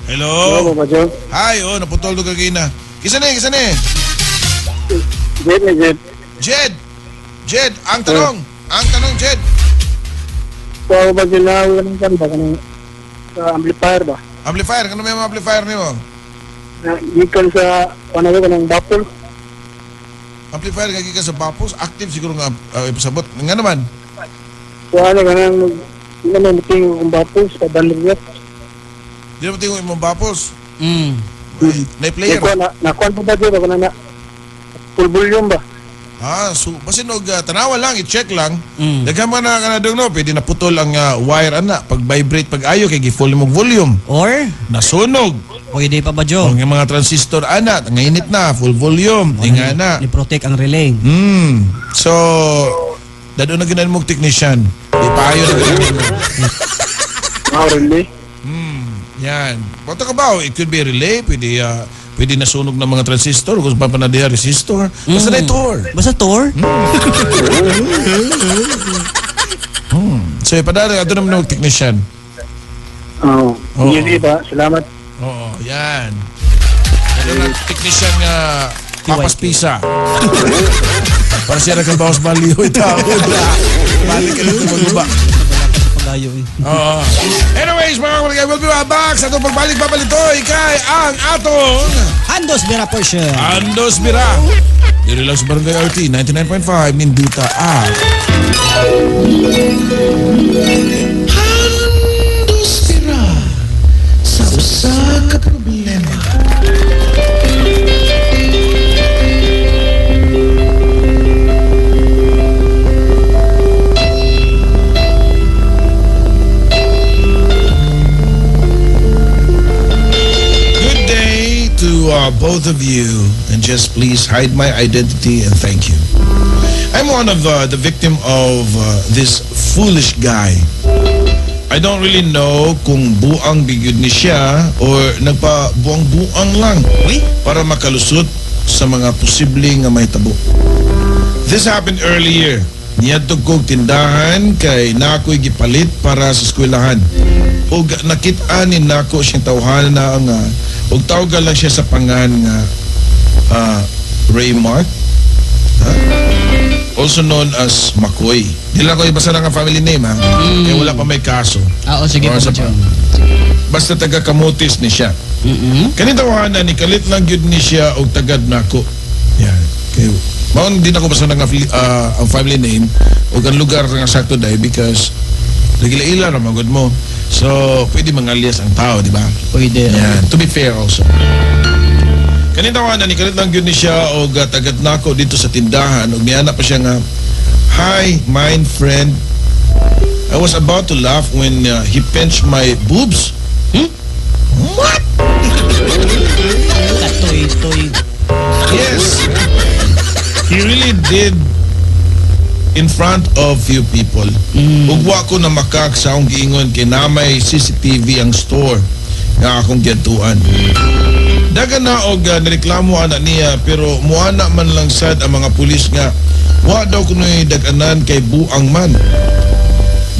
Hello? Hello, Papa Joe. Hi, oh, naputol do kagina. Kisa ni, kisa ni. Jed, Jed. Jed. Jed, ang tanong. Ang tanong, Jed. So, ako ba sila, walang kan ba? Kanang sa amplifier ba? Amplifier, kano may mga amplifier nimo? Na, gikan sa, ano ba, kanang bapol? Amplifier nga gikan sa Bapos, active siguro nga ipasabot. Nga naman. So, ano, kanang, ano, muting kong bapol sa bandrigat. Di naman tingong imong Bapos. Mm. Na-player. Nakuha po ba dyan ba? Kanang na, full volume ba? Ah, so basin og tanawa lang, i-check lang. Mm. Daghan man na kanadong no, pwede naputol ang wire ana pag vibrate pag ayo kay gi-full mo volume. Or, Nasunog. pwede pa ba, Joe? Ang mga transistor ana, ngainit na, full volume, tinga na. Ni-protect ang relay. So, dado na ginan mo technician. Di pa ayo na ginan mo. Ah, really? Yan. Bato ka ba? It could be relay, pwede pwede nasunog ng mga transistor kung pa na diha resistor. Basta na tour. Basta tour? So ipadala ato naman og technician. Oo. Oo. Sige ba? Salamat. Oo, yan. Ano na technician nga Papas Pisa. Para siya na kalbawas baliw itaw. Balik ka dito maguba. Pagayo eh. Oo. Anyways, mga kapatid, we'll be right back sa itong pagbalik papalitoy kay ang atong Andos Vera Porsche. Andos Bira. Diri lang sa Barangay RT 99.5 Ninduta at Andos Bira sa usa ka problema. Good day to both of you, and just please hide my identity and thank you. I'm one of the victim of this foolish guy. I don't really know kung buang bigyod ni siya or nagpa-buang-buang lang Uy, para makalusot sa mga posible nga mahitabo. This happened earlier. Niadto kog tindahan kay nako'y gipalit para sa eskwelahan. Ug nakit-an ni nako siyang tawhana nga ug tawgan lang siya sa pangan nga Ray Mark. Ha? Also known as Makoy. Di lang ko ibasa lang ang family name ha. Kaya wala pa may kaso. Ah, oh, sige Or Papa sa Joe. Basta taga Camotes ni siya. Kaning tawahan ni kalit lang gyud ni siya og tagad nako. Yan. Kay maon din ako basta nga ang family name ug ang lugar nga sakto dai because nagila-ila ra magud mo. So pwede mangalias ang tao, di ba? Pwede. Yan. To be fair also. Kaning tawahan ni kalit lang gyud ni siya og tagad nako dito sa tindahan ug niana pa siya nga, "Hi, my friend. I was about to laugh when he pinched my boobs." What? Katoy-toy. Yes. He really did in front of few people. Ug wa ko na makak sa akong giingon kay na may CCTV ang store nga akong giadtuan. Dagan na og nireklamo ana niya pero muana man lang sad ang mga pulis nga wa daw kunoy dag-anan kay buang man.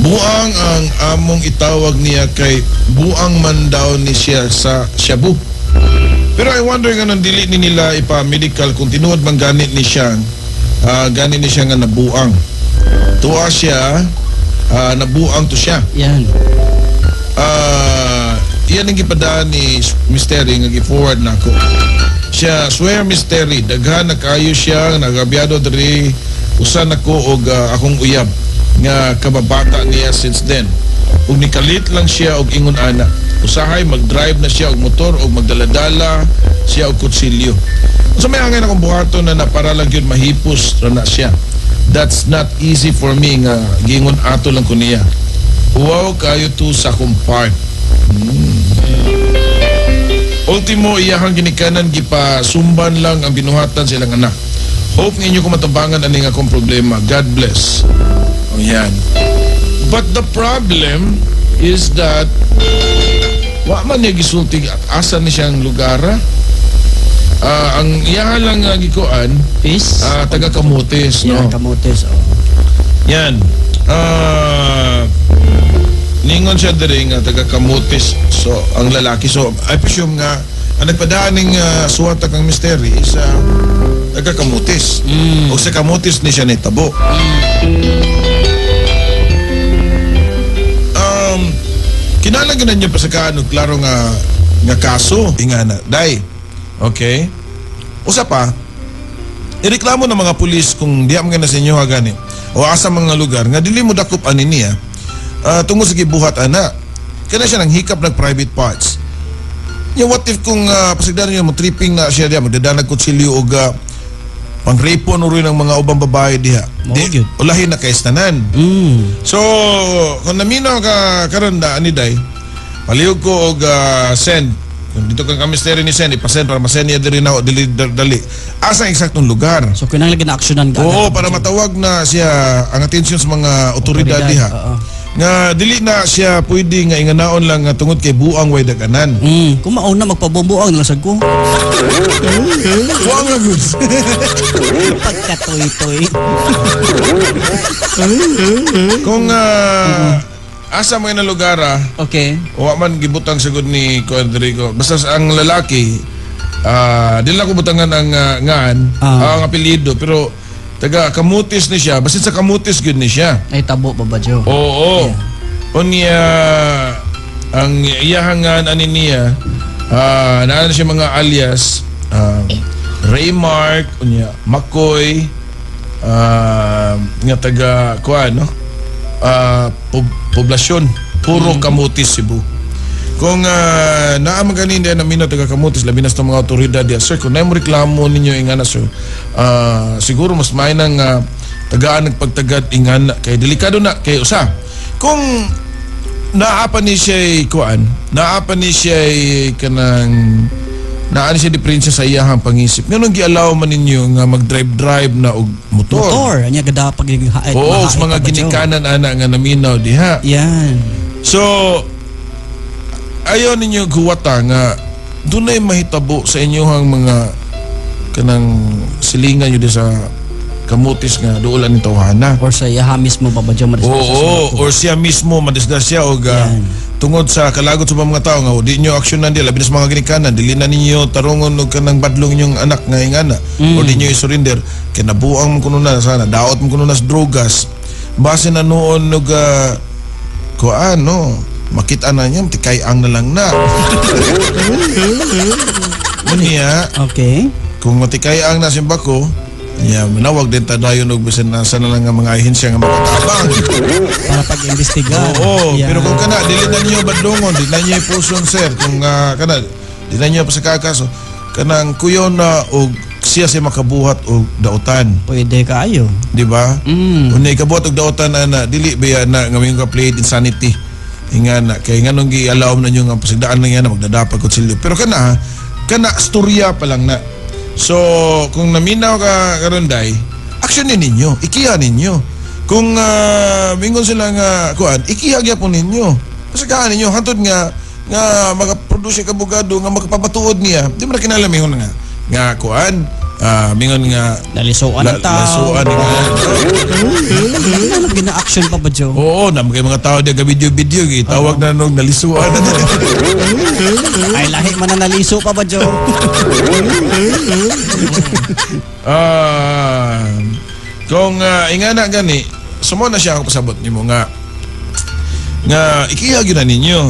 Buang ang among itawag niya kay buang man daw ni siya sa shabu. Pero I wonder nga nang dili ni nila ipa-medical kung tinuod man ganit ni siya, ganit ni siya nga nabuang. Tuwa siya, nabuang to siya. Yan. Iyan ang gipadaan ni Mystery nga gi-forward nako. Siya swear Mystery, daghan na kayo siya nagabyado diri usa nako og akong uyab nga kababata niya since then. Ug nikalit lang siya og ingon ana. Usahay mag-drive na siya og motor og magdaladala siya og kutsilyo. Unsa may angay akong buhaton na para lang gyud mahipos ra na siya. That's not easy for me nga giingon ato lang ko niya. Wow kayo to sa akong part. Ultimo iyahang ginikanan gipasumban lang ang binuhatan sa ilang anak. Hope ninyo ko matabangan aning akong problema. God bless. O yan. But the problem is that wa man niya gisulti asa ni siyang lugar. Ang iya lang nga gikuan is taga Camotes, yeah, no. Camotes, oh. Yan. Ningon siya diri nga taga Camotes. So ang lalaki, so I presume nga ang nagpadaan ning suwata kang mystery is taga Camotes. O sa Camotes ni siya nitabo. Kinahanglan gyud niya pasakaan og klaro nga nga kaso ingana. Day. Okay. Usa pa, ireklamo ng mga pulis kung diya man na sa inyo gani o asa mga lugar nga dili mo dakop ani niya tungod sa gibuhat ana. Kana siya nang hikap nag private parts. Nya what if kung pasigdan niyo mo tripping na siya diya magdadanag kutsilyo og pangrepo no rin ang mga ubang babae diha. Di, ulahin na kay tanan. So kung naminaw ka karon da ani day, palihog ko og send. Kung dito kang kamisteri ni send, ipasend para masend niya diri na dili dali. Asa ang eksaktong lugar? So kinahanglan na aksyonan ka. Oo, para matawag na siya ang atensyon sa mga otoridad diha. Nga dili na siya pwede nga inganaon lang nga tungod kay buang way daganan. Kung mauna magpabumbuang na lang sad ko. Buang ra gud. Pagkatoy-toy. Kung asa mo na lugar okay. Wa man gibutang sagud ni Rodrigo. Basta ang lalaki dili na ko butangan ang ngan, ang apelyido, pero taga Camotes ni siya. Basta sa Camotes gyud ni siya. Ay tabo pa ba Jo? Oo. Yeah. Unya ang iyahang ngan ani niya naa siya mga alias Raymark, unya Makoy, nga taga kuan no? Poblasyon Puro Camotes, Cebu. Kung naa man ganin diyan namino taga Camotes, labi na sa mga otoridad diya, sir, kung naay mo reklamo ninyo ingana sir, siguro mas may nang tagaan nagpagtagad ingana kay delikado na kay usa. Kung naa pa ni siya kuan, naa pa ni siya kanang naa ni siya diferensya sa iyahang pangisip. Nganong gialaw man ninyo nga mag-drive-drive na og motor? Motor, anya gada pag oo, sa mga ginikanan ana nga naminaw diha. Yan. So ayaw ninyo guwata nga dunay mahitabo sa inyohang mga kanang silingan nyo di sa Camotes nga duol ani tawhana. Or sa iyaha mismo ba Jo? Oo, or siya mismo madisgrasya og tungod sa kalagot sa mga tao nga di nyo aksyonan di labi na sa mga ginikanan, dili na ninyo tarungon og kanang badlong inyong anak nga ingana or di nyo i-surrender kay nabuang mo kuno na sana daot mo kuno na sa drogas base na noon og kuan no makita na niya tikay-ang na lang na. Unya, okay. Kung matikay-ang na simba ko, yeah, manawag din ta dayon og bisan nasa na lang nga mga ahensya nga makatabang para pag-imbestiga. Oo, yeah. Pero kung kana dili na niyo badlongon, dili na niyo ipuson sir, kung kana dili na niyo pa sa kakaso kanang kuyaw na og siya siya makabuhat og dautan. Pwede kaayo. Di ba? Unya ikabuhat og dautan ana dili ba na nga mayon ka played insanity. Ingana kay nganong gialawom na niyo nga pasigdaan lang yan magdadapag kutsilyo. Pero kana kana storya pa lang na. So, kung naminaw ka karon day, action ni ninyo, ikiha ninyo. Kung mingon sila nga kuan, ikiha gyapon ninyo. Pasagaan ninyo hantod nga nga makaproduce ka abogado nga makapabatuod niya. Di man na kinahanglan mingon nga nga kuan, mingon nga nalisuan ang tao. Nalisuan nga. Ano gina-action pa ba Jo? Oo, na mga tao diya ga video-video gitawag na nog nalisuan. Ay lahi man na naliso pa ba Jo? Kung ingana gani, sumo na siya ako pasabot nimo nga nga ikiha gyud na ninyo.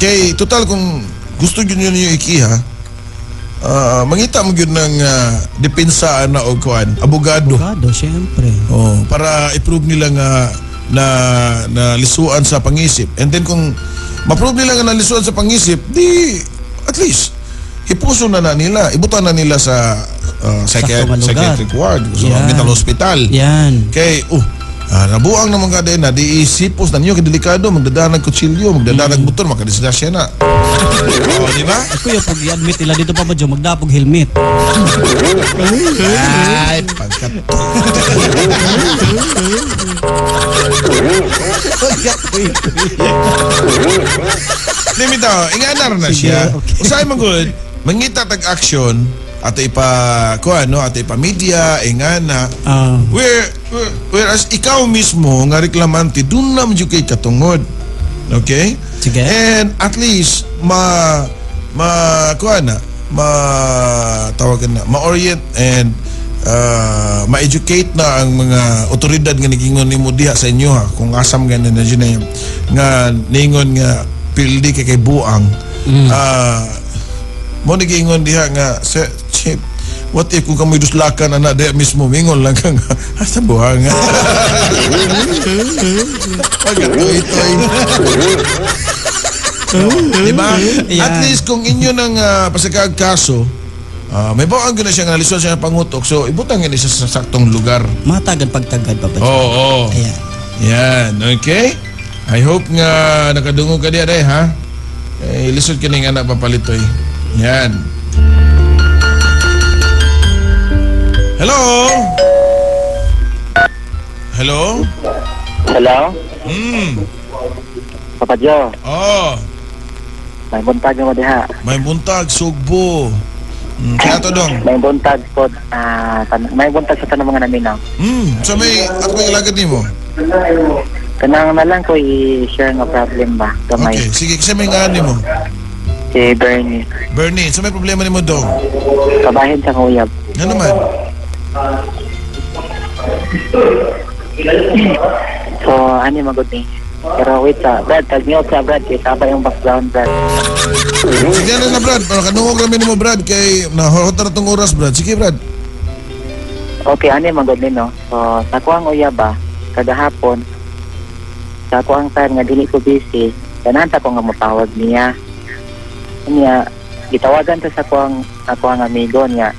Kay total kung gusto gyud ninyo ikiha, mangita mo gyud ng depensa ana og kuan, abogado. Abogado, syempre. Oh, para i-prove nila nga na nalisuan sa pangisip. And then kung ma-prove nila nga nalisuan sa pangisip, di at least ipuso na na nila, ibutan na nila sa psychiatric ward, sa Yan. mental hospital. Yan. Kay Nabuang naman ka din na di isipos na niyo kay delikado magdadaan ng kutsilyo, magdadaan ng motor, makadisgrasya na. Oh, di ba? Ako yung pag i-admit nila dito, Papa Joe, magdapog helmet. Ay, pagkat. Limita, inganar na siya. Okay. Usahay man gud, mangita tag action ato ipa kuan no, ato ipa media ingana. Whereas ikaw mismo nga reklamante dun na man jud kay katungod. Okay? Sige. And at least ma ma kuan na, ma tawagan na, ma-orient and ma-educate na ang mga otoridad nga nagingon nimo diha sa inyo ha, kung asam ganin na dyan na yun, nga ningon nga pildi kay buang. Mo nagingon diha nga sa chip, what if kung kamoy duslakan ana diha mismo mingon lang kang asa buang. Pagkatoy-toy. Diba? Yeah. At least kung inyo nang pasagag kaso, may bawang na siya nga nalisod siya ng pangutok, so ibutang yun siya sa saktong lugar. Matagad pagtagad, Papa Joe. Oo. Ayan. Yan, okay? I hope nga nakadungog ka diya day, ha? Eh, lisod ka ning anak papalitoy. Yan. Hello? Hello? Hello? Papa Joe, Oh, may buntag mo diha. may buntag, sugbo. Kaya to dong. May buntag po, may buntag sa tanang mga naminaw. So may ako may ilagad nimo. Kanang na lang ko i-share nga problem ba? Gamay. Okay, sige, kasi may nga nimo. Si Bernie. Bernie, so may problema nimo dong. Kabahin sa kuyab. Nga naman. So, ano yung magod ni? Pero wait sa, Brad, tag-mute sa Brad, kay saba yung background, Brad. Sige na na, Brad. Para kanungog rami nimo, Brad, kay nahorot na tong oras, Brad. Sige, Brad. Okay, ano yung magod ni, no? So, sa kuang uyab ba, kagahapon, sa kuang time nga dili ko busy, ganahan ta ko nga motawag niya. Niya, gitawagan ta sa kuang, ako ang amigo niya.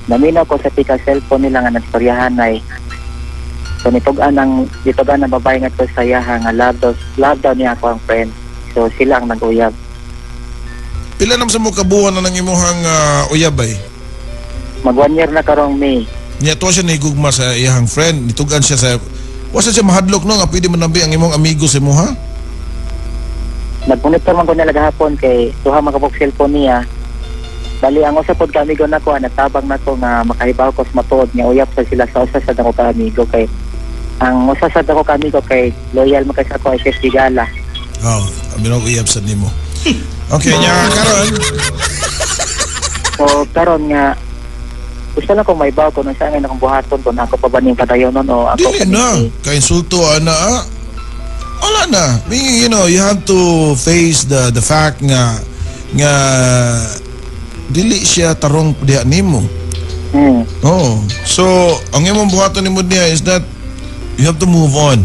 Naminaw ko sa pika cellphone nila nga nagstoryahan ay. So nitugan ang gitugan ang babae nga to sa iyaha nga love daw niya ako ang friend. So sila ang nag-uyab. Pila naman sa mo kabuhan na ng imuhang uyab ay? Mag 1 year na karong May. Niya to siya nahigugma sa iyahang friend. Nitugan siya sa wasa siya mahadlok no nga pwede manambi ang imong amigo sa imuha? Nagmonitor man ko nila gahapon kay duha man kabuk cellphone niya. Bali ang usa pod ka amigo nako nagtabang nako nga makahibaw ko sa matuod nga uyab sa sila sa usa sa dako ka amigo kay ang usa sa dako ka amigo kay loyal man kay sa ako ay Chef Gigala. Oh, abi uyab sa nimo. Okay, nya karon. So karon nga gusto lang kong maibaw ko nung saan nga akong buhaton kung ako pa ba ning padayon nun o ako Dili na kainsulto ana. Wala na. You know, you have to face the fact nga dili siya tarong diha nimo. Oh. So, ang imong buhaton nimo diha is that you have to move on.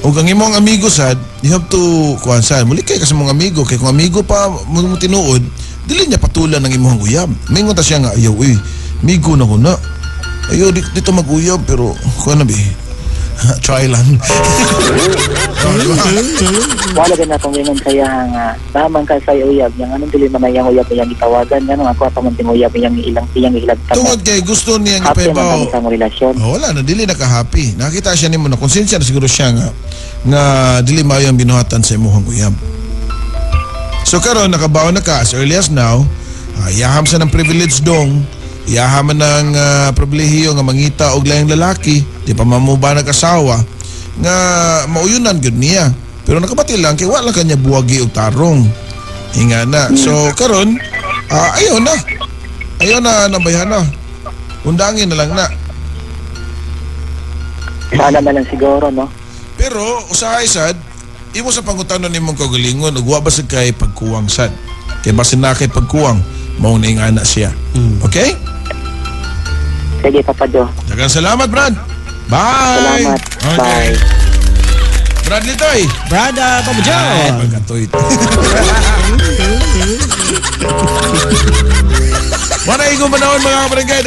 Ug ang imong amigo sad, you have to kuan sad. Muli kay kasi mong amigo kay kung amigo pa mo tinuod, dili niya patulan ang imong uyab. Mingon ta siya nga ayaw uy, migo na ko na. Ayaw dito mag-uyab pero kuan na bi. Try lang. Wala gana akong ingon sa iya nga naman ka sa uyab niya anong dili man ang uyab iyang gitawagan nganong ako pa man ting uyab iyang ilang iyang ihilabtan. Tungod kay gusto niya nga Happy man ipahibaw. kami sa among relasyon. Oh, wala na dili na ka happy. Nakita siya nimo na konsensya na siguro siya nga dili maayo ang binuhatan sa imong uyab. So karon nakabaon na ka as early as now, iyaham sa ng privilege dong, iyaham man ng pribilehiyo nga mangita og laing lalaki, di pa mamuba nag-asawa nga mauyunan gyud niya. Pero nakabati lang kay wala kanya buwagi og tarong. Hinga na. So karon ayaw na. Ayaw na nabayhan na. Undangin na lang na. Sana na lang siguro, no? Pero usahay sad, imo sa pangutanon nimong kaugalingon ug wa ba sad kay pagkuwang sad. Kay basin na kay pagkuwang, mao na ingana siya. Okay? Sige, Papa Joe. Daghang salamat, Brad. Bye. Salamat. Okay. Bye. Brad Litoy. Brad, Papa Joe. Ay, pagkatoy. Wala igong panahon mga kabarangay.